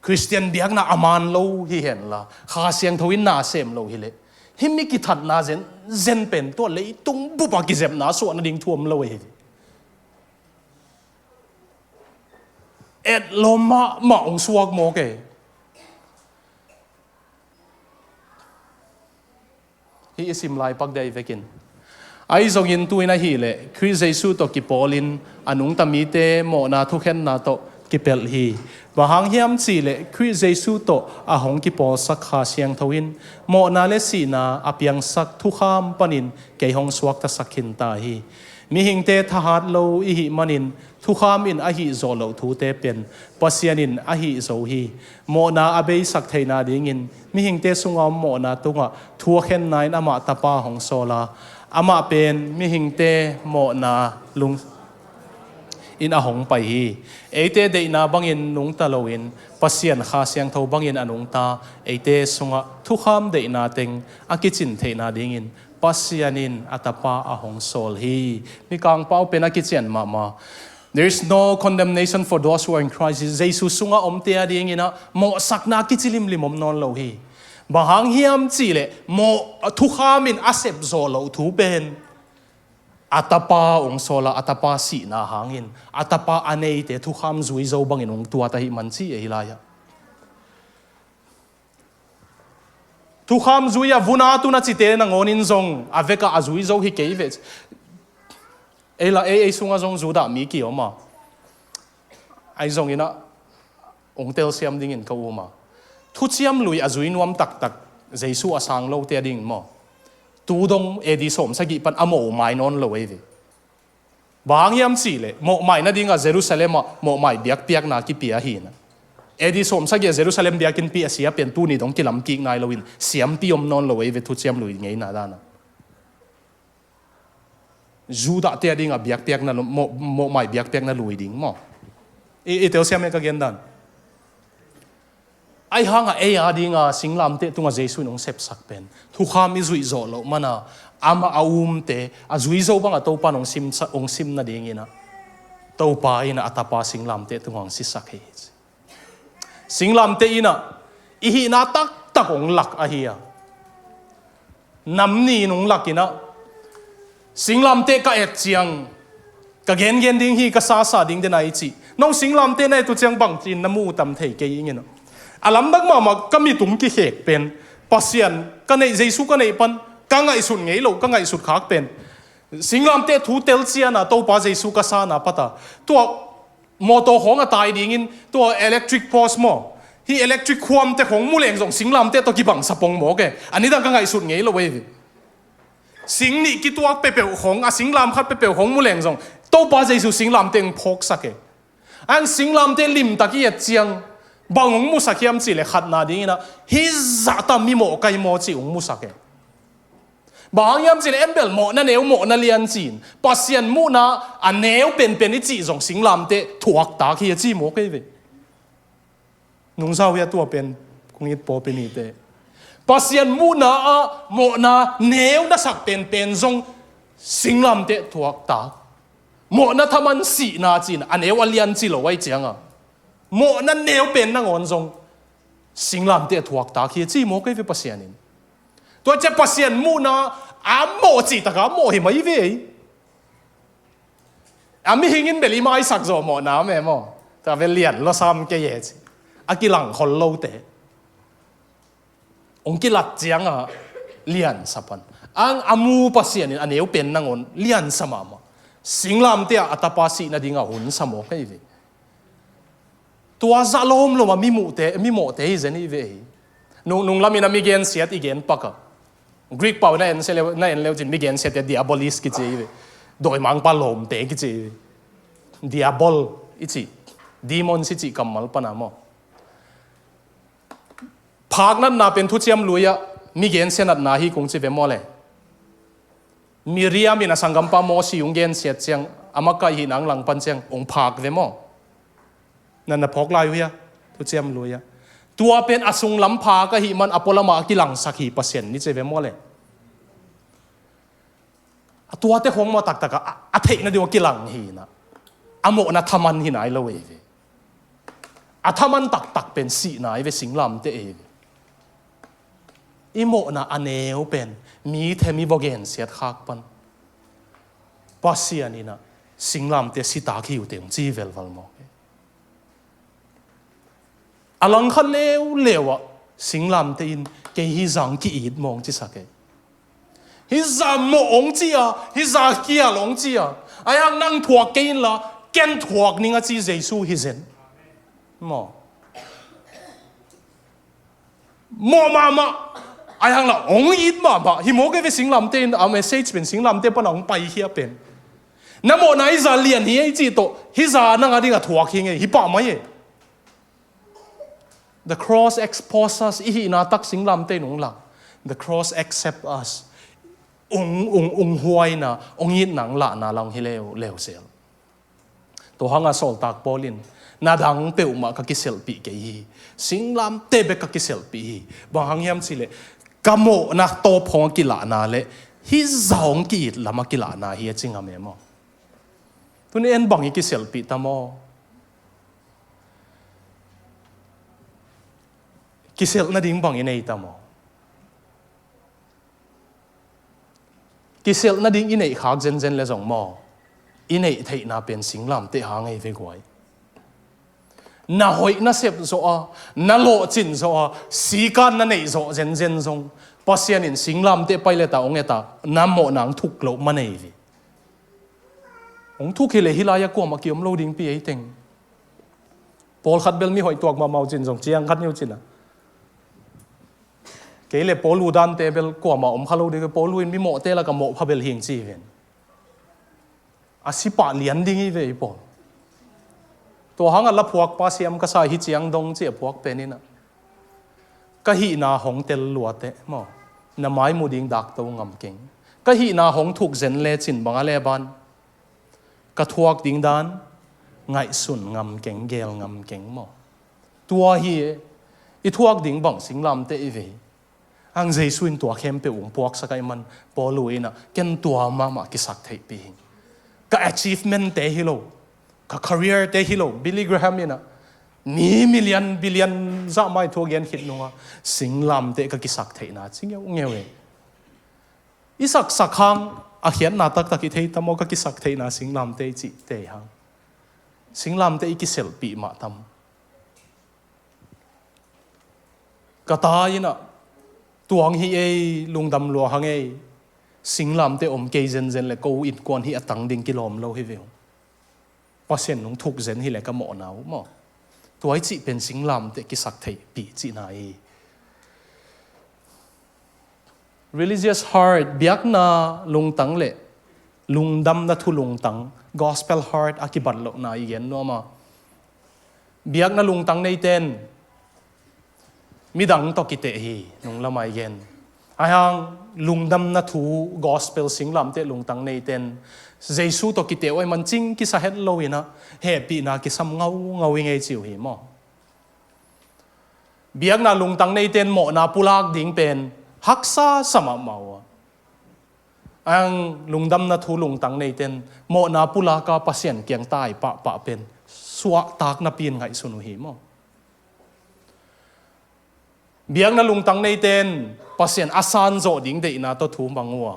Khristian biakna a man lo hi henla, Kha Siangtho in na sem lo hi leh, hih mi kithatna zenzen pen tua leitung bup a kizepna suah nading thu om lo hi. Etlawm mahmah hong suak mawk e. Hih i sim lai pak dei vekin. Ahi zongin tu-in ahih leh Khrih Jesu tawh kipawlin a nungta mite mawhna thukhenna tawh kipelh hi. Bang hang hiam cih leh Khrih Jesu tawh a hong kipawlsak Kha Siangtho in mawhna le sihna a piangsak thukham panin kei hong suaktasak khinta hi. Mihingte thahat lo i hih manin thukham in a hih zawh loh thute pen Pasian in a hih zo hi. Mawhna a beisak theihna dingin mihingte sunga om mawhna tungah thu a khenna in amah Tapa hong sawl a, amah pen mihingte mawhna lung in a hong pai hi. Eite deihna bangin nungta loin Pasian Kha Siangtho bangin a nungta eite sungah thukham deihna teng a kicin theihna dingin Pasian in a Tapa a hong sawl hi. Mikang pau pen a kician mahmah. There is no condemnation for those who are in Christ Jesus. Jesu sungah omte a dingin a mawhsakna kici limlim om nawn lo hi. Bang hang hiam cih leh mawh thukham in a sep zawh loh thu pen a Tapa hong sawl a, a Tapa sihna hangin a Tapa a neite thukham zui zo bangin hong tuat ahih man ci e hih lai-ah. Thukham zui a vun a tun a cite nangawnin zong a vekah a zui zo hi kei ve. Ei la ei, ei sungah zong Judah mi kiom a, ahi zongin a hong telsiam dingin ka um a. Thuciam Lui a zui nuam taktak Jesu a sang lote a ding maw? Tu dong A D sawmsagih pan a mawh uh mai nawn lo ei ve. Bang hang hiam cihleh mawhmai nadingah Jerusalem ah mawhmai biakpiakna kipia hi na. A D sawmsagih ah Jerusalem biakinnpi a sia pen tuni dong kilamkik nai loin siampi om nawn lo ei ve, thuciam lui ngeina dana. Judah te a dingah biakpiakna, mawh, mawhmai biakpiakna lui ding maw? I, i telsiam e ka gendan. Ahi hangah ei a dinga singlamteh tungah Jesu in hong sepsak pen thukham i zuih zawh loh mana, amah a umte a zui zo bangah Topa in hong sim, hong sim nadinginah Topa inah a tapa singlamteh tungah hong sisak hi. Singlamteh inah i hihna taktak hong lak ahi a, nam ni in hong lakinah, singlamteh ka et ciang ka gengen ding hi, ka sasa ding dena i cih. Nong singlamteh na et uh ciang bangci in na mu uh tam thei kei ing inah. A lamdang mahmah ka mitung kikhek pen Pasian ka neih, Jesu ka neih pan ka ngaihsut ngei lo, ka ngaihsut khak pen singlamteh thu telciana Topa Jesu ka sana pata tua mawtaw khawng a tai dingin tua electric post maw, hih electric khuamte khawng mu leng zong singlamteh tawh kibangsa pong mawk e. A nidang ka ngaihsut ngei lo ei ve. Sing nih kituak peuhpeuh khawng, a singlam khat peuhpeuh khawng mu leng zong Topa Jesu singlamteh hong phawksak e. Ang singlamteh limtak i et ciang bang hong musak hiam cihleh khatna dinginah hih zahta mi mawh kai maw cih hong musak e. Bang hang hiam cihleh en bel mawhna neu mawhna lian ci-in Pasian muhna a neu penpen i cih zong singlamteh thuaktak hi a ci mawk ei ve. Nungzau hi a tua pen kong it pawpi nite. Pasian muhna ah mawhna neu na sak penpen zong singlamteh thuaktak. Mawhna thaman sihna ci-in a neu a lian ci lo ahi cianga mawhna neu pen nangawn zong singlamteh thuaktak hi a ci mawk ei ve Pasian in. Tua ciah Pasian muhna a mawh cihtakah a mawh hi mai ve ei. A mihing in bel i maisak zawh mawhna me maw? Tua bel lian lawsam kei e ci. A kilang khol lote hong kilat cianga liansa pan. Ang a mu Pasian in a neu pen nangawn liansa mahmah. Singlamteh ah a tapa sih nadinga hunsa mawk ei ve. Tua zah lawmlawm a mi muhte, mi mawhte hi zen hi ve hi. Nung, nunglamin a mi gensiat i gen pakah Greek pau na en se leu, na en leu cin mi gensiatte diabolis kici hi ve. Dawimangpa lawmte kici hi ve. Diabol i cih, demons i cih kammal pana maw? Phak natna pen thuciam lui-ah mi gensia natna hi kong ci ve maw le? Miriam in a sanggampa Mosi hong gensiat ciang a makaih hihna hong langpan ciang hong phak ve maw? Natna phawk lai uh hia? Thuciam lui-ah. Tua pen a sunglam phak ahih man a pualamah a kilangsak hi Pasian ni ci ve maw le? A tuate khawng maw taktakah a, a theihna ding a kilang hi na. A mawhna thaman hi nai lo ei ve. A thaman taktak pen sihna ei ve, singlamteh ei ve. I mawhna a neu pen mi them i va gensiat khak pan Pasian inah singlamteh sitak hi uh teng ci velval mawk ei. A langkhat leuleu ah singlamteh in kei hih zah hong ki-it maw hong cisak ei. Hih zah mawh hong ci a, hih zah kial hong ci a, ahi hang nang thuak kei inla ken thuak ning a ci Jesu hi zen. Maw? Mawh mahmah, ahi hang la hong it mahmah hi mawk ei ve. Singlamteh in a message pen singlamteh pana hong paikhia pen na mawhna hih zah lian hi ei cih tawh hih zah nang a dingah thuak hi ngei hi pah mai ei. The cross exposes us, i hihna tak singlamteh in hong lak. The cross accept us. Ung, ung, ung huaina, ung itna, ung lahna la hong hi leuleu sel. Tua hanga sawltak Paul in na dang peuhmah ka kiselhpih kei hi. Singlamteh bek ka kiselhpih hi. Bang hang hiam cihleh ka mawhna tawp hong a kilahna le hih zah hong ki-it lam a kilahna hi a ci ngam e maw? Tuni en bang i kiselhpih ta maw? Kiselh nading bang i nei ta maw? Kiselh nading i neih khak zenzen le zong maw, i neih theihna pen singlamteh hang ei ve guai. Na hoih na sep zawh a, na lawhcin zawh a, sikan na neih zawh zenzen zong Pasian in singlamteh pilot ah hong et a, na mawhna hong thuk loh man ei ve. Hong thuk hileh hih lai-ah kuamah kiom lo dingpi ei teng. Pawlkhat bel mi hoih tuak mahmah uh cin zong ciang khat ni uh cin a. Kei le Paul uh dante bel kuamah om kha lo ding, Paul uh in mi mawhte lakah mawhpha bel hing ci ven. A si pah lian ding hi ve ei pawl. Tua hangah la phuakpa siam ka sa hi ciang dong ci a phuak pen inah, ka hihna hong tel luateh maw, na mai mu ding dakto ngam keng. Ka hihna hong thuk zen lecin bang a le ban, ka thuak ding dan ngaihsun ngam keng, geel ngam keng maw. Tua hi e, i thuak ding bang singlamteh i ve hi. Ang Jesu in tua khempeuh ung puaksak ahih man Paul inah, ken tua mahmah kisak theihpih hi. Ka achievement te hi lo, ka career te hi lo. Billy Graham inah ni million billion zah mai thu a gen khit nungah singlamteh ka kisak theihna ci ngeungeu e. I saksak hang a khiatna taktak i thei tam aw, ka kisak theihna singlamteh i cih te hang. Singlamteh i kiselhpih mah tam. Ka ta inah tuang hi ei, lungdam lua hang ei, singlamteh om kei zenzen le ko innkuan hi a tang ding kilawm lo hi ve uh. Pasian nung thuk zen hi le ka mawhna uh maw. Tua i cih pen singlamteh kisak theihpih cihna hi. Religious heart, biakna lungtang le lungdamna thu lungtang, gospel heart a kibat lohna i gen nuam a. Biakna lungtang neiten midang tawh kiteh hi, nunglam a i gen. Ahi hang lungdamna thu gospel singlamteh lungtang neiten Jesu tawh kiteh uh ahih man cing kisa het lo inah hehpihna kisam ngaungau i ngei ci uh hi maw. Biakna lungtang neiten mawhna pulak ding pen haksa sa mahmah uh a. Ang lungdamna thu lungtang neiten mawhna pulaka Pasian kiang tai pahpah pen suahtakna pi in ngaihsun uh hi maw. Biakna lungtang neiten Pasian a san zawh ding deihna tawh thu mang uh a,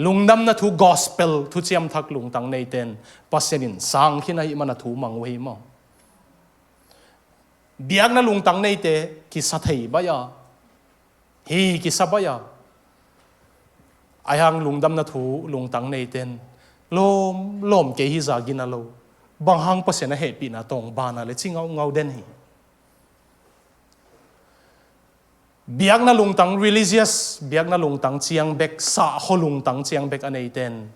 lungdamna thu gospel thuciam thak lungtang neiten Pasian in sang khin ahih man a thu mang uh hi maw. Biakna lungtang neite kisa thei baih a, hi kisa baih a. Ahi hang lungdamna thu lungtang neiten lawm lawm kei hi za gina lo, bang hang Pasian a hehpihna tawng bana le ci ngaungau den hi. Biakna lungtang religious, biakna lungtang ciang bek, sahkhua lungtang ciang bek a neiten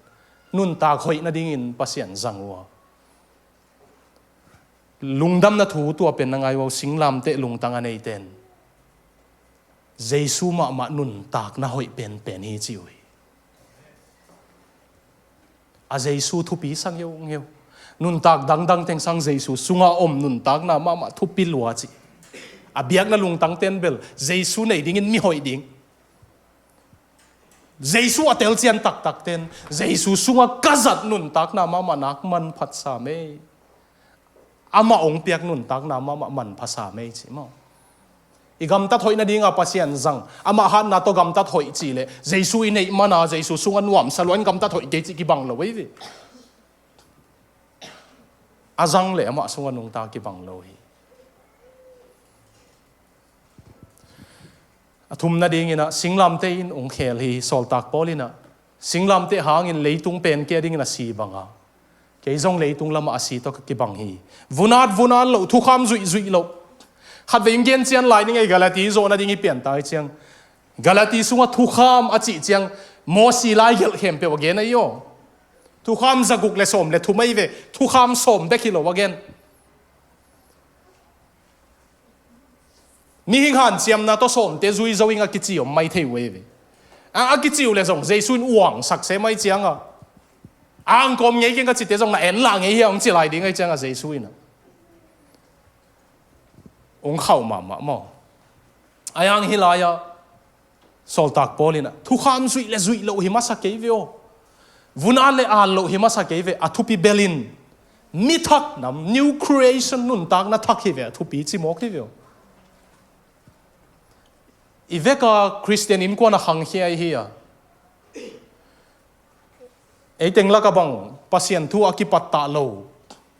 nuntak hoih nadingin Pasian zang uh a. Lungdamna thu tua pen na ngai uh a, singlamteh lungtang a neiten Jesu mahmah nuntakna hoih penpen hi ci uh hi. A Jesu thupi sa ngeungeu. Nuntak dangdang teng sang Jesu sungah om nuntakna mahmah thupi lua ci. A biakna lungtang ten bel Jesu nei dingin mi hoih ding. Jesu a telcian taktak ten Jesu sungah ka zat nuntakna mahmah nak manphat sa mei. Amah ong piak nuntakna mahmah manpha sa mei ci maw. I gamtat hoih nadinga Pasian zang, amah hatna tawh gamtat hoih cih le Jesu i neih mana Jesu sungah nuamsa luan gamtat hoih kei cih kibang lo ei ve. A zang le amah sungah nungta kibang lo hi. A thum nadinginah singlamteh in ung khel hi. Sawltak Paul inah singlamteh hangin leitung pen kia dingin a si banga, kei zong leitung lamah a si tawh ka kibang hi. Vunat vunat loh, thukham zuihzuih loh. Khatvei in gen cian lai ning ei, Galati zawh nading i pian tai ciang, Galati sungah thukham a cih ciang Mosi lai gelh khempeuh a gen ahi aw. Thukham zaguk le sawm le thum ahi ve. Thukham sawm bek hi lo a gen. Mihing hanciamna tawh sawmte zui zo ing a kici om mai thei uh ei ve. A, a kici uh le zong Jesu in uangsak se mai cianga, a angkawm ngei keng ka cite zong na en lah ngei hi a hong ci lai ding ahi cianga Jesu inah ung khauh mahmah maw. A yang hi lai-ah Sawltak Paul inah thukham zuih le zuih loh hi masa kei ve aw. Vun at le at loh hi masa kei ve. A thupi belin mi thak nam, new creation nuntakna thak hi ve, a thupi cimawk hi ve aw. I veka Khristian innkuan a khangkhia i hi a, ei teng laka bang Pasian thu a kipattah lo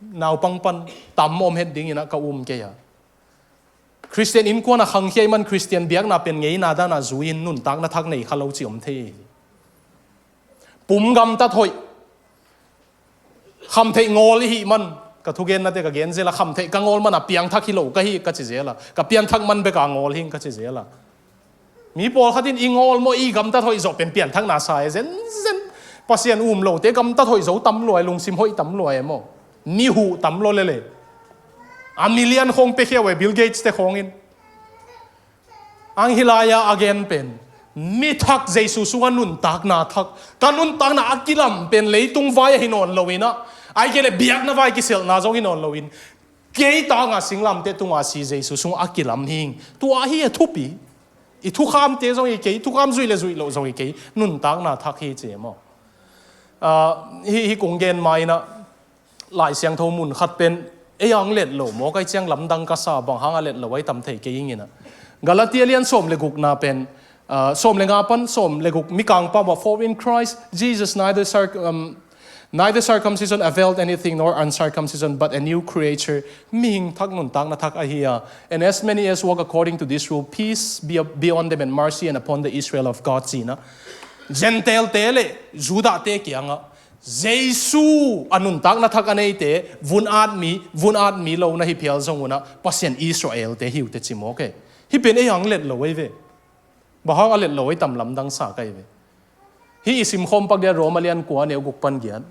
naupang pan tam om het dinginah ka um kei a. Khristian innkuan a khangkhia i man Khristian biakna pen ngeina dana zui-in nuntakna thak nei kha lo ci om thei hi. Pum gamtat hoih, khamtheih ngawl i hih man, ka thugennate ka gen zela, khamtheih ka ngawl mana piangthak hi lo ka hi ka ci zela, ka pianthak man beka ngawl hi ka ci zela. Mi pawlkhat in i ngawl maw, i gamtat hoih zawh pen pianthakna sa e, zenzen Pasian um lote gamtat hoih zo tam lua e, lungsim hoih tam lua e maw. Ni huh tam lua lele. A million khawng pia khia uh e, Bill Gates te khawng in. Ang hi lai-a a gen pen, mi thak Jesu sungah nuntakna thak, ka nuntakna a kilam pen leitung vai ahi nawn loin ah, ahih kei leh biakna vai kiselhna zong hi nawn loin, kei tangah singlamteh tungah si Jesu sungah a kilam hi ing. Tua hi a thupi. I thukhamte zong hi kei, thukham zuih le zuih loh zong hi kei, nuntakna thak hi ci maw. Ah, hi, hi kong gen ma in ah, Lai Siangtho mun khat pen ei ang let lo maw, kai ciang lamdang ka sa, bang hang a let lo ai tam thei kei ing in ah. Galati a lian sawm le gukna pen, ah, sawm le nga pan sawm le guk, Mikang pau ah, "For in Christ Jesus neither circ-, um, neither circumcision availed anything nor uncircumcision, but a new creature." Mihing thak nuntakna thak ahi a. "And as many as walk according to this rule, peace be, be on them and mercy and upon the Israel of God," ci in ah. Gentile te le Judah te kiangah Jesu a nuntakna thak a neite, vun at mi, vun at mi lo na hi phial zong un ah, Pasian Israel te hi uh teh ci maw kei. Hi pen ei ang let lo ei ve. Bang hang a let lo ei tam lamdang sa kai ve. Hi i simkhawm pak dia Roma lian kua neu guk pan giat.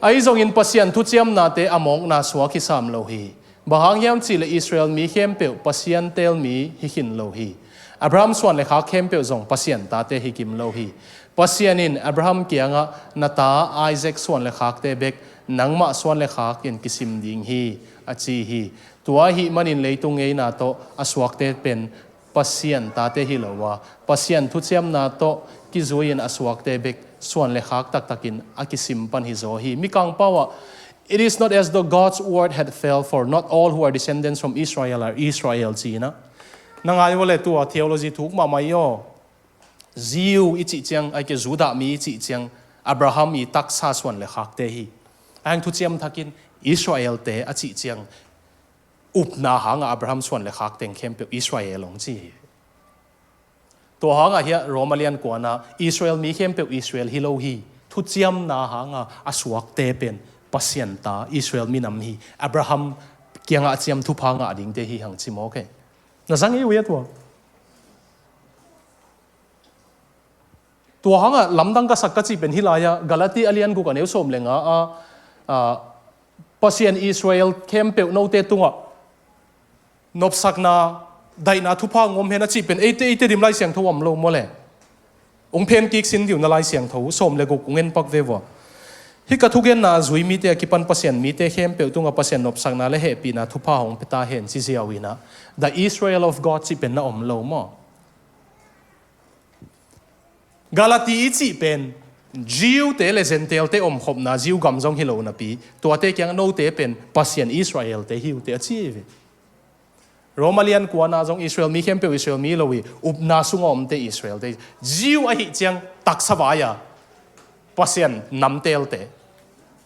Ahi zongin Pasian thuciamnate a mawkna suak hi sam lo hi. Bang hang hiam cih leh Israel mi khempeuh Pasian teel mi hi khin lo hi. Abraham suan le khak khempeuh zong Pasian tate hi kim lo hi. Pasian in Abraham kiangah, "Na ta Isaac suan le khakte bek nangmah suan le khak in kisim ding hi," a ci hi. Tua ahih manin leitung ngeina tawh a suakte pen Pasian tate hi lo a, Pasian thuciamna tawh kizui-in a suakte bek suan le khak taktakin a kisim pan hi zaw hi. Mikang pau ah, "It is not as though God's word had failed, for not all who are descendants from Israel are Israel," ci in ah. Na ngai uh le tua theology thuk mahmah i aw. Jew i cih ciang, ahih kei leh Judah mi i cih ciang, Abraham i taksa suan le khakte hi. Ahih hang thuciam thakin Israel te a cih ciang, upna hangah Abraham suan le khak teng khempeuh Israel hong ci hi. Tua hangah hiah Roma lian kuana Israel mi khempeuh Israel hi lo hi. Thuciamna hangah a suakte pen Pasian ta Israel minam hi. Abraham kiangah a ciam thupha ngah dingte hi hang ci maw kei. Na zang ei uh hia tua. Tua hangah lamdang ka sak ka cih pen hi lai-ah Galati a lian guk a neu sawm le nga ah, ah, Pasian Israel khempeuh note tungah nopsakna, daihna thupha hong om hen a cih pen eite, eite dim Lai Siangtho om lo maw le. Hong phen kik sin dih uh na Lai Siangtho, sawm le guk hong en pak ve vua. Hih ka thugenna a zui mite a kipan Pasian mite khempeuh tungah Pasian nopsakna le hehpihna thupha hong pia ta hen ci ziau in ah, the Israel of God cih pen na om lo maw. Galati i cih pen Jew te le Gentile te omkhopna, Jew gam zong hi lo napi, tuate kiang note pen Pasian Israel te hi uh teh a ci hi ve. Roma lian kuana zong Israel mi khempeuh Israel mi lo hi, upna sungah omte Israel te. Jew ahih ciang taksa vai-a Pasian namteelte.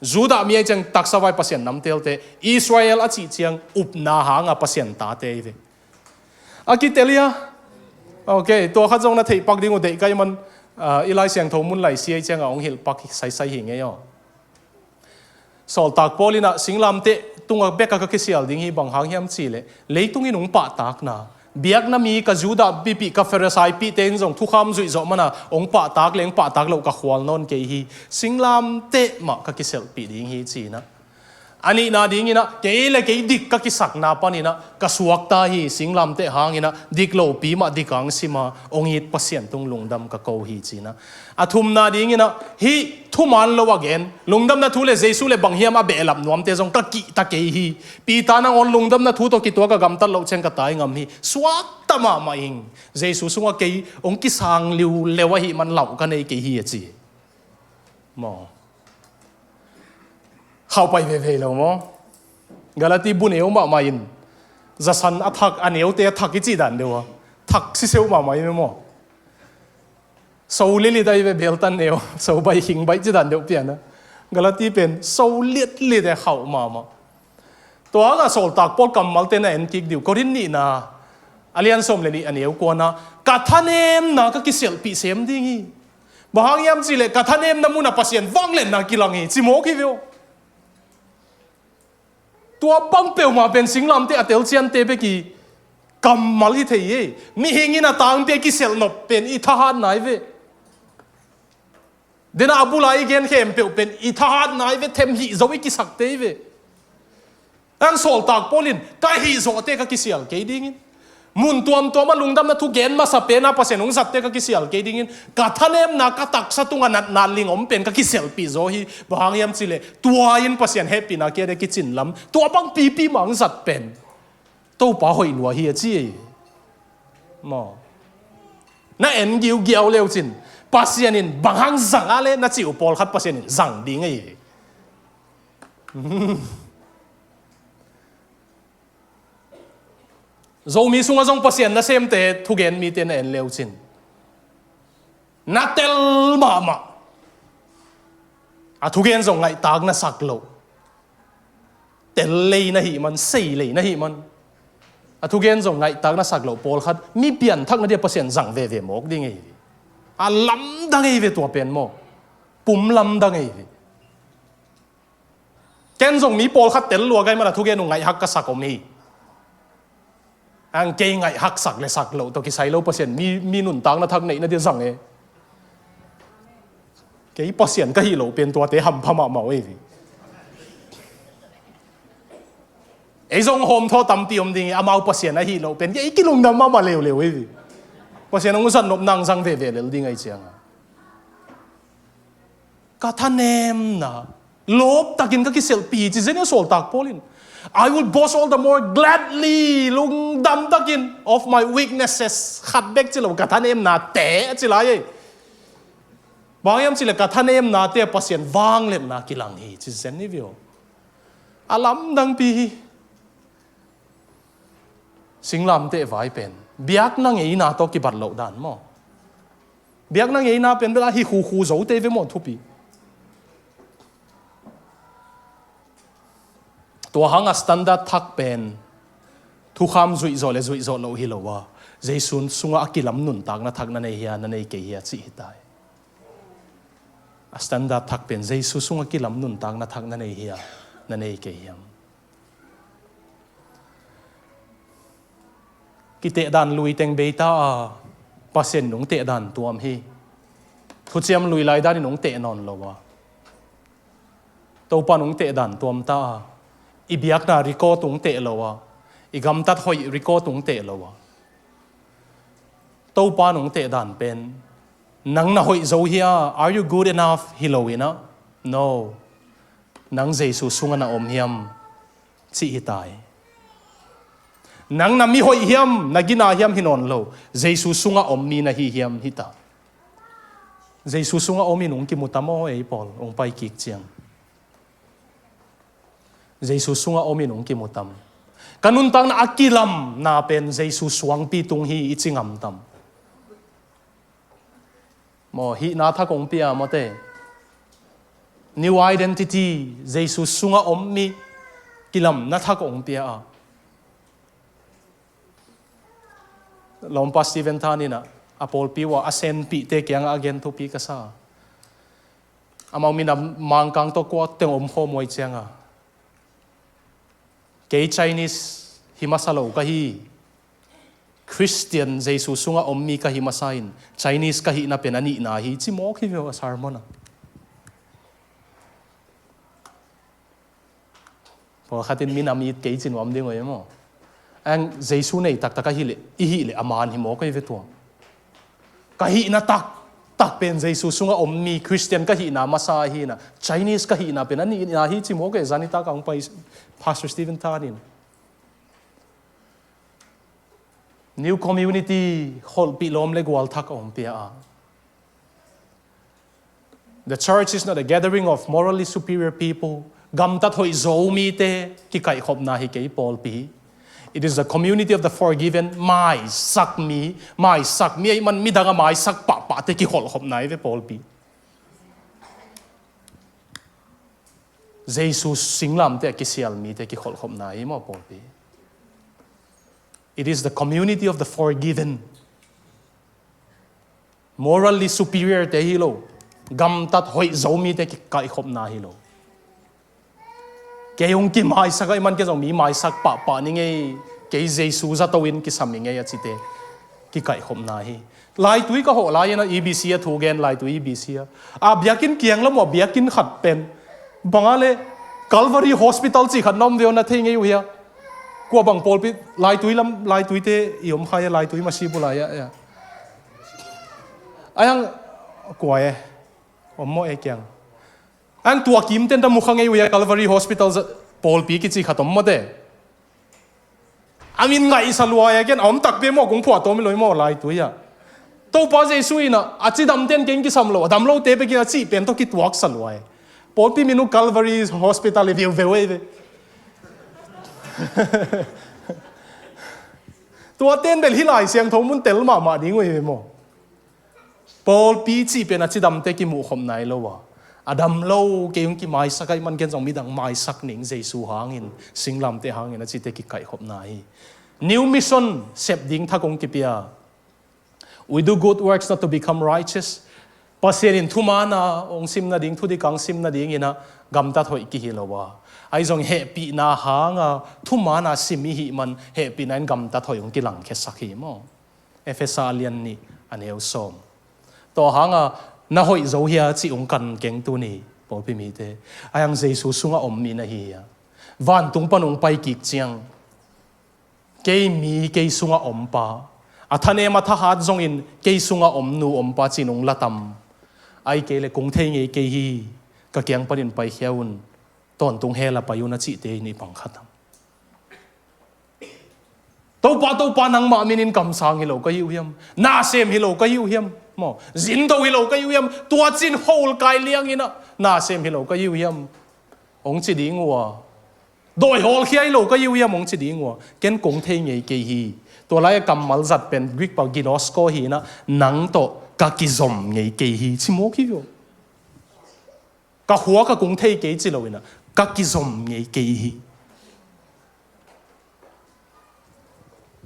Judah mi ahih ciang taksa vai Pasian namteelte. Israel a cih ciang upna hangah Pasian tate hi ve. A kitel hia? Ok, tua khat zong na theih pak ding uh deih ka hih man, ah, i Lai Siangtho mun Lai Siangtho ciangah hong hilh pak saisai hi ngei aw. Sawltak Paul in ah singlamteh tungah bekah ka kisial ding hi, bang hang hiam cih leh leitung in hong pahtakna, biakna mi ka Judah mipih, ka Pharisee pihte in zong thukham zuih zawh mana hong pahtak le hong pahtak loh ka khual nawn kei hi. Singlamteh mah ka kiselhpih ding hi ci in ah. A nihna ding in ah, kei le kei dik ka kisakna pan in ah, ka suakta hi, singlamteh hang in ah, dik lopi mah dik hang sim a, hong it Pasian tung lungdam ka ko hi ci in ah. A thumna ding in ah, hih thuman lo a gen, lungdamna thu le Jesu le bang hiam a behlap nuamte zong ka kihta kei hi. Peter nangawn lungdamna thu tawh kituak a gamtat loh ciang ka tai ngam hi. Suakta mahmah ing. Jesu sungah kei hong kisang liuleu ahih man lau ka nei kei hi a ci. Maw. Khauh pai veve lo maw. Galati bu neu mahmah in, zasan a thak, a neute a thak i cih dan deuh a, thak siseuh mahmah in maw. So lilit ahi ve, beltan neu, so baih, khing baih cih dan deuh pian a. Galati pen so litlit e, khauh mahmah. Tua hangah sawltak Paul kammalte na en kik dih uh, Korin nihna a lian sawm le nih a neu kuana, ka thanemna ka kisialhpih sem ding hi. Bang hang hiam cih leh ka thanemna munah Pasian vangliatna kilang hi, ci mawk hi ve aw. Tua bang peuhmah pen singlamteh a telciante bek hi kammal hi thei hi. Mihing in a tangpi a kisialh nop pen i thahatna hi ve. Dena a bula i gen khempeuh pen i thahatna i ve, themhih zo i kisakte i ve. Ang sawltak Paul in, ka hih zawhte ka kisial kei dingin, mun tuamtuam a lungdamna thugen masa pena Pasian hong zatte ka kisial kei dingin, ka thanemna ka taksa tunga natna ling om pen ka kisialpih zaw hi. Bang hang hiam cihleh tua in Pasian hehpihna kia de kicin lam, tua bang pipi mah hong zat pen Topa hoih lua hi a ci ei. Maw, na en giugiau leucin Pasian in bang hang zang a le na cih uh pawlkhat Pasian in zang ding ei. Zomi sungah zong Pasian nasemte thugen mite na en leucin, na tel mahmah, a thugen zong ngaihtak na sak loh, tel lei na hih man, sei lei na hih man, a thugen zong ngaihtak na sak loh pawlkhat mi pianthakna dia Pasian zang veve mawk ding ei. A lamdang ei ve tua pen maw, pum lamdang ei ve. Ken zong mi pawlkhat tel lua gai man a thugen uh ngaihhak ka sak om hi. Ang kei ngaihhak sak le sak loh tawh kisai lo, Pasian mi, mi nuntakna thak neihna dia zang e. Kei Pasian ka hih loh pen tuate hampha mahmah uh ei. Ei zong hawmthaw tampi om ding hi, amau Pasian a hih loh pen kei kilungdam mahmah leuleu ei. Pasian hong zat nop nang zang veve lel ding ei cianga. Ka thanemna lawptakin ka kisialpih ci zen a sawltak Paul in. I will boast all the more gladly, lungdam takin, of my weaknesses, khat bek ci lo, ka thanemnate a ci lai ei. Bang hiam cihleh ka thanemnate a Pasian vangliatna kilang hi ci zen i vio. A lamdangpi hi. Singlamteh vai pen biakna ngeina tawh kibat loh dan maw? Biakna ngeina pen bel a hi khukhu zote ve maw thupi. Tua hang a standard thak pen thukham zuihzawh le zuihzawh loh hi lo a, Jesu sungah a kilam nuntakna thak na nei hia, na nei kei hia cih hi tai. A standard thak pen Jesu sungah kilam nuntakna thak na nei hia, na nei kei hiam? Kitehdan lui teng beita a, Pasian nung tehdan tuam hi. Thuciam lui lai danin hong teh nawn lo a, Topa nung tehdan tuam ta a, i biakna record hong teh lo a, i gamtat hoih record hong teh lo a, Topa nung tehdan pen nang na hoih zo hia, are you good enough, hi lo inah, no, nang Jesu sungah na om hiam cih hi tai. Nang na mi hoih hiam, na gina hiam hi nawn lo, Jesu sungah om mi na hi hiam hi ta. Jesu sungah om in hong kimu tam aw ei pawl, hong pai kik ciang. Jesu sungah om in hong kimu tam. Ka nuntakna a kilamna pen Jesu suangpi tung hi i ci ngam tam. Maw, hihna thak hong pia mawte. New identity, Jesu sungah om mi kilamna thak hong pia a. Lawmpa Stephen Than in ah, a pawlpi uh a senpihte kiangah a gen thupi ka sa. Amau minam Mangkang tawh kua teng om khawm uh ahih ciangin, kei Chinese hi masa lo ka hi. Khristian Jesu sungah om mi ka hi masa in, Chinese ka hihna pen a nihna hi, ci mawk hi ve uh a sermon ah. Pawlkhat in minam it kei ci nuam ding uh hi maw? Ang Jesu nei taktak ahih leh, i hih leh a man hi mawk hi ve tua. Ka hihna taktak pen Jesu sungah om mi Khristian ka hihna masa ahi na, Chinese ka hihna pen a nihna hi ci mawk hi. Zanitak a hong pai Pastor Stephen Than in, new community, kholhpih lawm le gual thak a hong pia a. The church is not a gathering of morally superior people. Gamtat hoih zo mite kikaihkhopna hi kei pawlpi. It is the community of the forgiven. Maisak mi, maisak mi ahih man midang a maisak pahpahte kikholhkhopna hi ve pawlpi. Jesu singlamteh a kisial mite kikholhkhopna hi maw pawlpi. It is the community of the forgiven. Morally superior te hi lo, gamtat hoih zo mite kikaihkhopna hi lo. Kei hong kimaisak ahih man kei zong mi maisak pahpah ni ngei, kei Jesu zato in kisam hi ngei a cite. kikaihkhopna hi. Laitui ka hawh lai-in ah E B C a thu gen, Laitui E B C a, a biakinn kiang lam uh a biakinn khat pen bang a le Calvary Hospital cih khat na om ve aw, na thei ngei uh hia? Kua bang pawlpi, Laitui lam, Laituite i om khai a, Laitui masi bu lai-ah a, a yang kua e, om maw e kiang? A yang tua kimten ta mu kha ngei uh hia, Calvary Hospital pawlpi kici khat om maw te? A min ngaihsa lua e, ken a om takpi maw, kong phuahtawm hi lo maw, Laitui ah. Topa Jesu in ah a cidamten keng kisam lo, a dam lote bekin a cih pen tawh kituaksa lua e. Pawlpi min uh Calvary Hospital i viuveu ei ve. Tuaten bel hih Lai Siangtho mun tel mahmah ding uh ei ve maw. Pawlpi cih pen a cidamte kimuhkhop nai lo a, a dam lo kei hong kimaisak ahih man ken zong midang maisak ning, Jesu hangin, singlamteh hangin a cite kikaihkhopna hi. New mission sep ding thak hong kipia. We do good works not to become righteous. Pasian in thumaana hong sim nading, thudik hong sim nadingin ah gamtat hoih kihi lo a, ahi zong hehpihna hanga thumaana sim i hih man hehpihna in gamtat hoih hong kilangkhiasak hi maw. Efesa a lian nih a neu sawm. Tua hanga na hoih zo hia cih hong kan keng tuni pawlpi mite. A yang Jesu sungah om mi na hi hia? Vantung pan hong pai kik ciang, kei mi, kei sungah om pa, a thanem a thahat zongin kei sungah om nu om pa ci-in hong la tam? Ahih kei leh kong thei ngei kei hi, ka kiang panin paikhia un, tawntung hell ah pai un a cihte in i pang kha tam? Topa, Topa, nangmah minin kamsang hi lo ka hi uh hiam? Nasem hi lo ka hi uh hiam? Maw, zindo hi lo ka hi uh hiam? Tua cin hol kai liangin ah nasem hi lo ka hi uh hiam? Hong ci ding uh a, dawi hawlkhia hi lo ka hi uh hiam? Hong ci ding uh a, ken kong thei ngei kei hi. Tua lai-a kammal zat pen Greek pau ginosko hi-in ah, nang tawh ka kizom ngei kei hi, ci mawk hi uh. Ka khua ka kung thei kei ci lo-in ah, ka kizom ngei kei hi.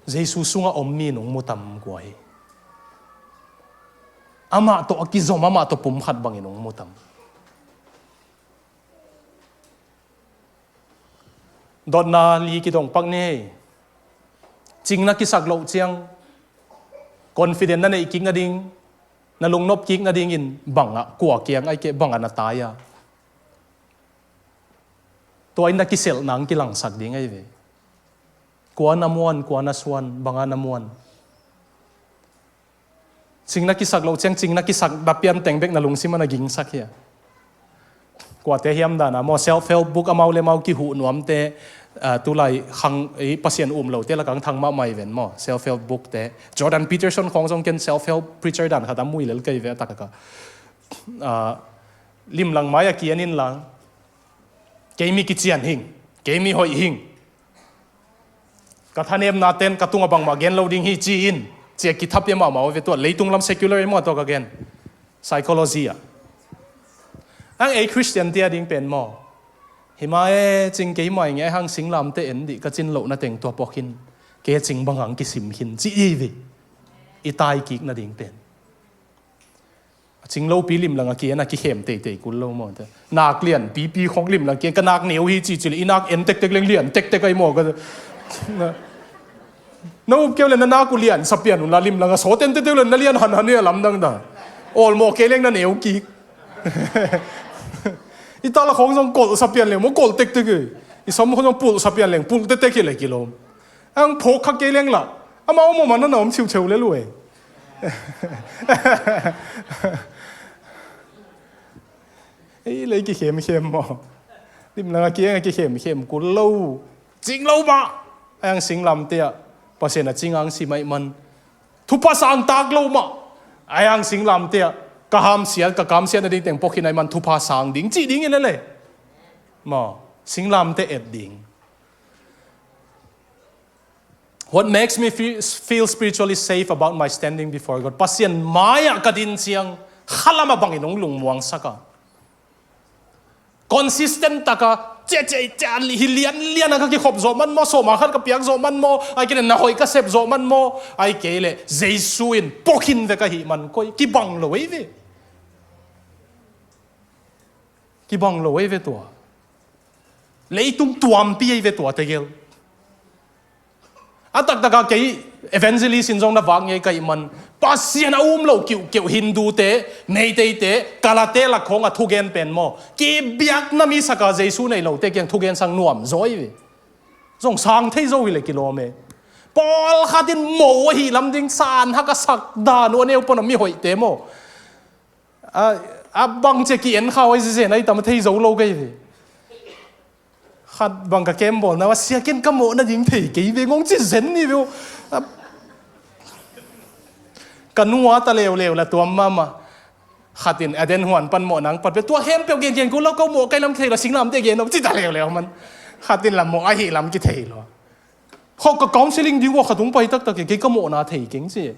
Jesu sungah om mi in hong mu tam kua hi? Amah tawh a kizom, amah tawh pumkhat bangin hong mu tam? Dotna li kidong pak ni hei. Cing na kisak loh ciang, confident na neih kik nading, na lungnop kik nadingin bangah, kua kiang, ahih kei leh bangah na tai a? Tua in na kiselh nang kilangsak ding ahi ve. Kua na muan, kua na suan, bangah na muan? Cing na kisak loh ciang, cing na kisak da pian teng bek na lungsim ah na gingsak hia? Kuate hiam dan a maw, self help book amau le mau kihuh nuamte, ah, tulai khang, eh, Pasian um lote lakah thang mahmah hi ven maw, self help book te. Jordan Peterson khawng zong ken self help preacher dan khat a mu lel kei ve a taktak a. Ah, limlang mai-ah kian inla, kei mi kician hing, kei mi hoih hing, ka thanemna ten ka tungah bangmah gen lo ding hi ci-in, ci-a kithapiak mahmah uh ve. Tua leitung lam secular ei maw, tua ka gen, psychology ah. Ang ei Christian te ading pen maw, hi mah e, cing kei mah ing e, hang singlamteh en dih, ka cin lohna teng tua pua khin, kei cing bang hang kisim khin, ci hi ve. I tai kik nading pen. A cing lopi limlang a kian a kikhem teitei kul lo maw te. Nak lian pipi khawng limlang kian, ka nak neu hi ci ci leh, i nak en tektek leng lian tektek ahi maw ka. Na, na up keu leh na nak uh lian sa pian un la, limlang a sawt en tektek leh na lian hanhan hi a lamdang dan. Awlmawh kei leng na neu kik. I tala khawng zong kolh sa pian leng maw, kolh tektek hi. I sam khawng zong pulh sa pian leng pulh tektek hi leh kilawm. Ang phawk kha kei leng la, amau mawh man na na om chiuchiu lel uh e. Ei lei kikhemkhem maw? Limlang a kiang a kikhemkhem kul lo. Cing lo mah. Ai ang singlamteh ah Pasian a cing ang si mah ahih man. Thupha sang tak lo mah. Ai ang singlamteh ah ka hamsiat, ka kamsiat nading teng pua khin ahih man thupha sang ding cih ding hi lel e. Maw, singlamteh et ding. What makes me feel, feel spiritually safe about my standing before God? Pasian mai-ah ka din ciang khalam a bangin hong lungmuangsak a, consistent taka, cia, cia, cia, hi lianlian a ka kikhop zawh man maw, sawma khat ka piak zawh man maw, ahih kei leh na hoih ka sep zawh man maw, ahih kei leh Jesu in pua khin vek ahih man koi, kibang lo ei ve. Kibang lo ei ve tua. Leitung tuampi ei ve tua tegel. A taktaka kei evangelist in zong na vak ngei ka hih man, Pasian a um lo kiuhkeuh Hindu te, Meitei te, Kalate lak khawng a thugen pen maw, kibiakna mi saka Jesu nei lote kiang thugen sang nuam zaw hi ve. Zong sang thei zo hi le kilawm e. Pawlkhat in mo ahi lam ding san hak a sak dan uh a neu pan a mi hoihte maw. A, a bang cia ki-en kha uh ahi zen ahi tam a thei zo lo kei ve. Khat bang ka kem bawl na, a sia ken ka mawh nading thei kei ve ngong ci zen ni ve uh. A, ka nu a ta leuleu la tuam mahmah. Khat in a den huan pan mawh nang pat ve. Tua khempeuh gen gen kul lo, ko mawh kai lam kithei lo, singlamte gen lo ci ta leuleu man. Khat in la mawh ahi lam kithei lo. Khawk ka counseling ding uh a khat hong pai taktak e, kei ka mawhna thei keng ci.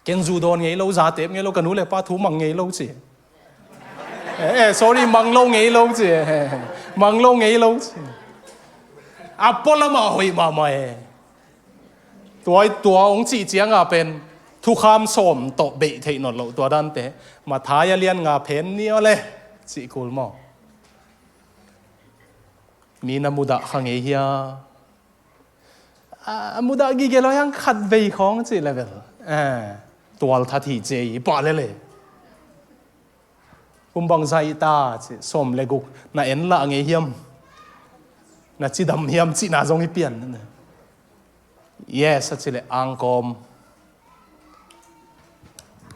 Ken zu dawn ngei lo, zatep ngei lo, ka nu le pa thu mang ngei lo ci. Eh, eh, sorry, mang lo ngei lo ci. Mang lo ngei lo ci. A pualam a hoih mahmah e. Tua, tua hong cih cianga pen thukham sawm tawh beih theih nawn loh tua dante. Matthai a lian nga phen ni aw le cih kul maw. Mi na mudah kha ngei hia? A, a mudah gige lo hiang khat vei khawng cih level. Eh, tual that hi cia i pah lele. Kum bang zah i ta ci, sawm le guk na en lah ngei hiam? Na cidam hiam cihna zong i pian. Yes, a ci le angkawm.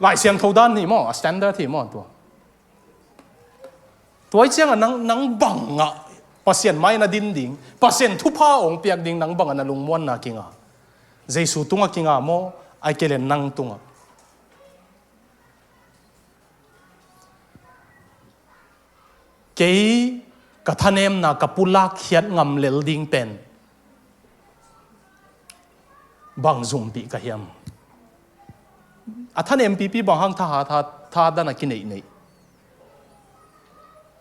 Lai Siangtho dan hi maw, a standard hi maw tua. Tua i ciangah nang, nang bangah Pasian mai na din ding, Pasian thupha hong piak ding nang bangah na lungmuanna kinga. Jesu tungah kinga maw, ai kei le nang tungah. Kei ka thanemna ka pulak khiat ngam lel ding pen bang zumpih ka hiam? A thanem pipi bang hang thahat, tha, tha dan a kineihneih.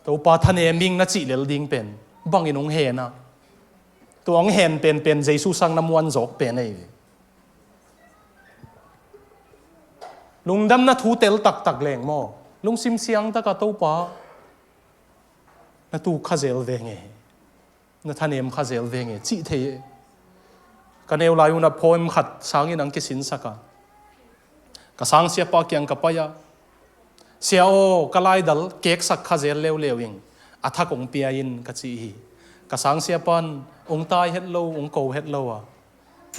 Topa thanem ing na cih lel ding pen bangin hong hen a? Tua hong hen penpen Jesu sang na muan zawk pen ei ve. Lungdamna thu tel taktak leng maw, lungsim siangtaka Topa na tuk kha zel veng e, na thanem kha zel veng e cih thei e. Ka neu lai unah poem khat sangin ang kisinsak a, ka sangsiapa kiang ka pai a, "Sia aw, ka laidal keksak kha zel leuleu ing, a thak hong pia in," ka ci hi. Ka sangsiapan hong tai het lo, hong ko het lo a,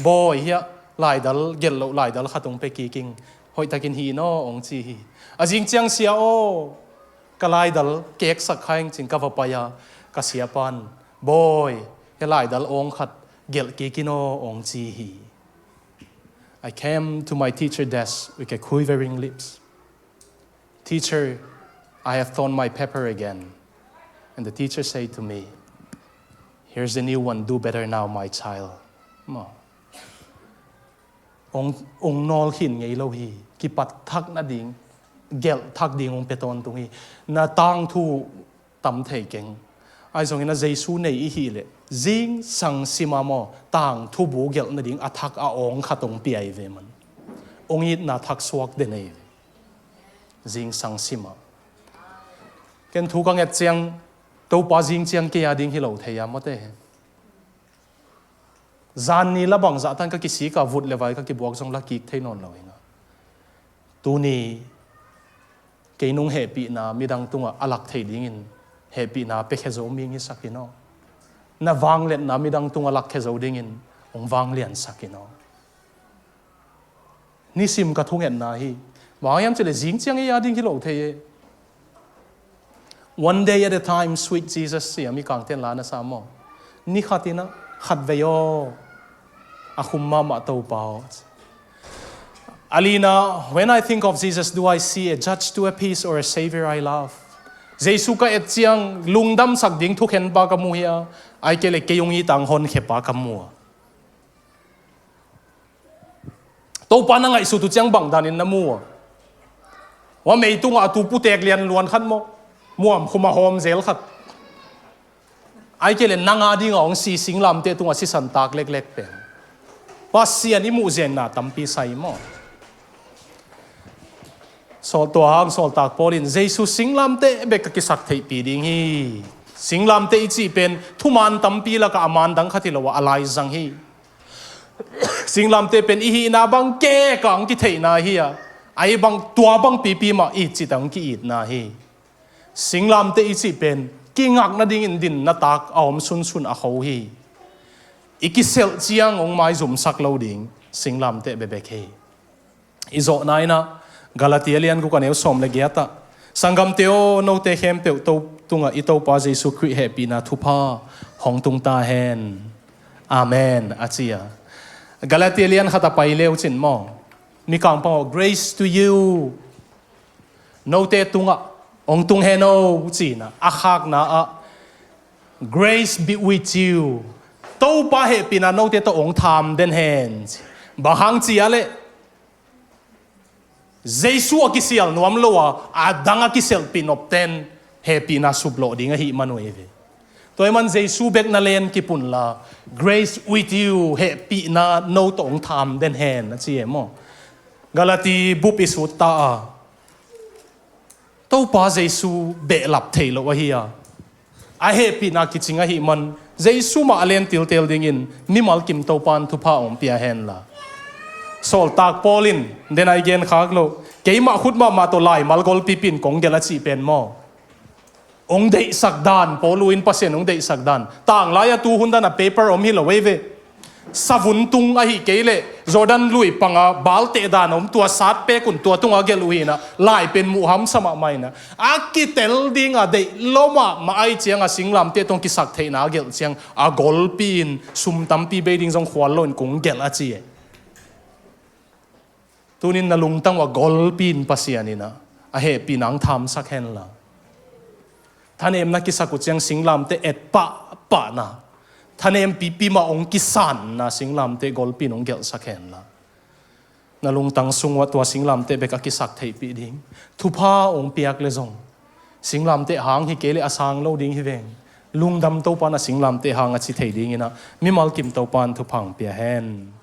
"Bawi, hiah laidal gelh loh laidal khat hong pia kik ing, hoihtakin hi in aw," hong ci hi. A zing ciang, "Sia aw, ka laidal keksak kha ing," cin ka va pai a, ka siapan, "Bawi, hiah laidal awng khat gelh kik in aw," hong ci hi. I came to my teacher desk with a quivering lips. "Teacher, I have torn my paper again." And the teacher said to me, "Here's the new one, do better now, my child." Maw. Ong, ong nawl khin ngei lo hi, kipat thak nading, gelh thak ding ong pia tawntung hi. Na tangthu tam thei keng. Ahi zongin a Jesu nei i hih leh, zingsang sima maw, tangthu bu gelh nading a thak a awng khat ong pia i ve man. Ong itna thak suak den ei ve. Zingsang sima. Ken thu ka nget ciang, Topa zing ciang kei a ding hi lo thei a mawte. Zan ni la bangzah tan ka kisik a, vut le vai ka kibuak zong la kik thei nawn lo hi nga. Tuni kei nung hehpihna midang tungah a lak thei dingin hehpihna piakhia zo mi ong hisak in aw. Na vangliatna midang tungah lakkhia zo dingin ong vangliansak in aw. Nisim ka thungetna hi. Bang hiam cih leh zing ciang ei a ding hi lo thei e. One day at a time, sweet Jesus, ci a mikangte'n la na sa maw. Ni khat in a, khat vei aw, a khum mahmah Topa aw. A lina, when I think of Jesus, do I see a judge to appease or a savior I love? Jesu ka et ciang lungdamsak ding thukhenpa ka mu hia, ai kei le kei ong it a ong honkhiapa ka mu a? Topa na ngaihsut uh ciang bang danin na mu a? Hua mei tungah a tu putek lian luan khat maw, muam khum a hawm zel khat. Ai kei le nang a dingah ong si singlamteh tungah sisan tak leklek pen Pasian i muh zengna tampi sa hi maw. Sawl, tua hang sawltak Paul in, "Jesu singlamteh bek ka kisak theihpih ding hi." Singlamteh i cih pen thuman tampi lakah a man dang khat hi lo a, a laizang hi. Singlamteh pen i hihna bang kek a hong kitheihna hi a, ahi bang tua bang pipi mah i cih teh hong ki-itna hi. Singlamteh i cih pen kingak nadingin dinna tak a om sunsun a kho hi. I kiselh ciang hong maizumsak lo ding singlamteh bekbek hi. I zawhna in ah Galatia lian guk a neu sawm le giat ah, "Sanggamte aw, note khempeuh to tungah i Topa Jesu Khrih hehpihna thupha hong tung ta hen. Amen," a ci a. Galatia lian khat a pai le uh cin maw, Mikangpang aw, "Grace to you, note tungah hong tung hen aw," ci-in ah, a khakna ah, "Grace be with you, Topa hehpihna note tawh hong tham den hen," ci. Bang hang ci a leh, Jesu a kisial nuam lo a, a dang a kisialhpih nopten hehpihna suplawh ding ahih man uh hi ve. Tua ahih man Jesu bek na len kip un la, "Grace with you, hehpihna no tawh hong tham den hen," a ci e maw. Galati bup i sut ta a, Topa Jesu behlap thei lo ahi a, a hehpihna kicing ahih man Jesu mah a len tiltel dingin mimal kim Topa in thupha hong pia hen la. Sawltak Paul in, den a i gen khak loh, "Keimah khut mahmah tawh laimal golpipi in kong gelh," a cih pen maw, hong deihsak dan, Paul in Pasian hong deihsak dan, tanglai a tu hun dan a paper om hi lo ei ve. Savun tung ahih kei leh Jordan lui panga balteh dan a om, tua sat pek un, tua tungah gelh uh hi in ah, lai pen muh hamsa mahmah in ah, a kitel ding a deih lo mahmah ahih ciang a singlamteh tawh hong kisak theihna a gelh ciang a golpi in, sum tampi bei ding zong khual lo in kong gelh a ci e. Tuni in na lungtang uh a golpi in Pasian in ah a hehpihna hong thamsak hen la. Thanemna kisak uh ciang singlamteh et pahpahna, thanem pipi mah hong kisanna singlamteh golpi in hong gelhsak hen la. Na lungtang sung uh ah tua singlamteh bek a kisak theihpih ding, thupha hong piak le zong, singlamteh hang hi kei leh a sang lo ding hi veng. Lungdam Topa in ah singlamteh hang a ci thei dingin ah mimal kim Topa in thupha hong pia hen.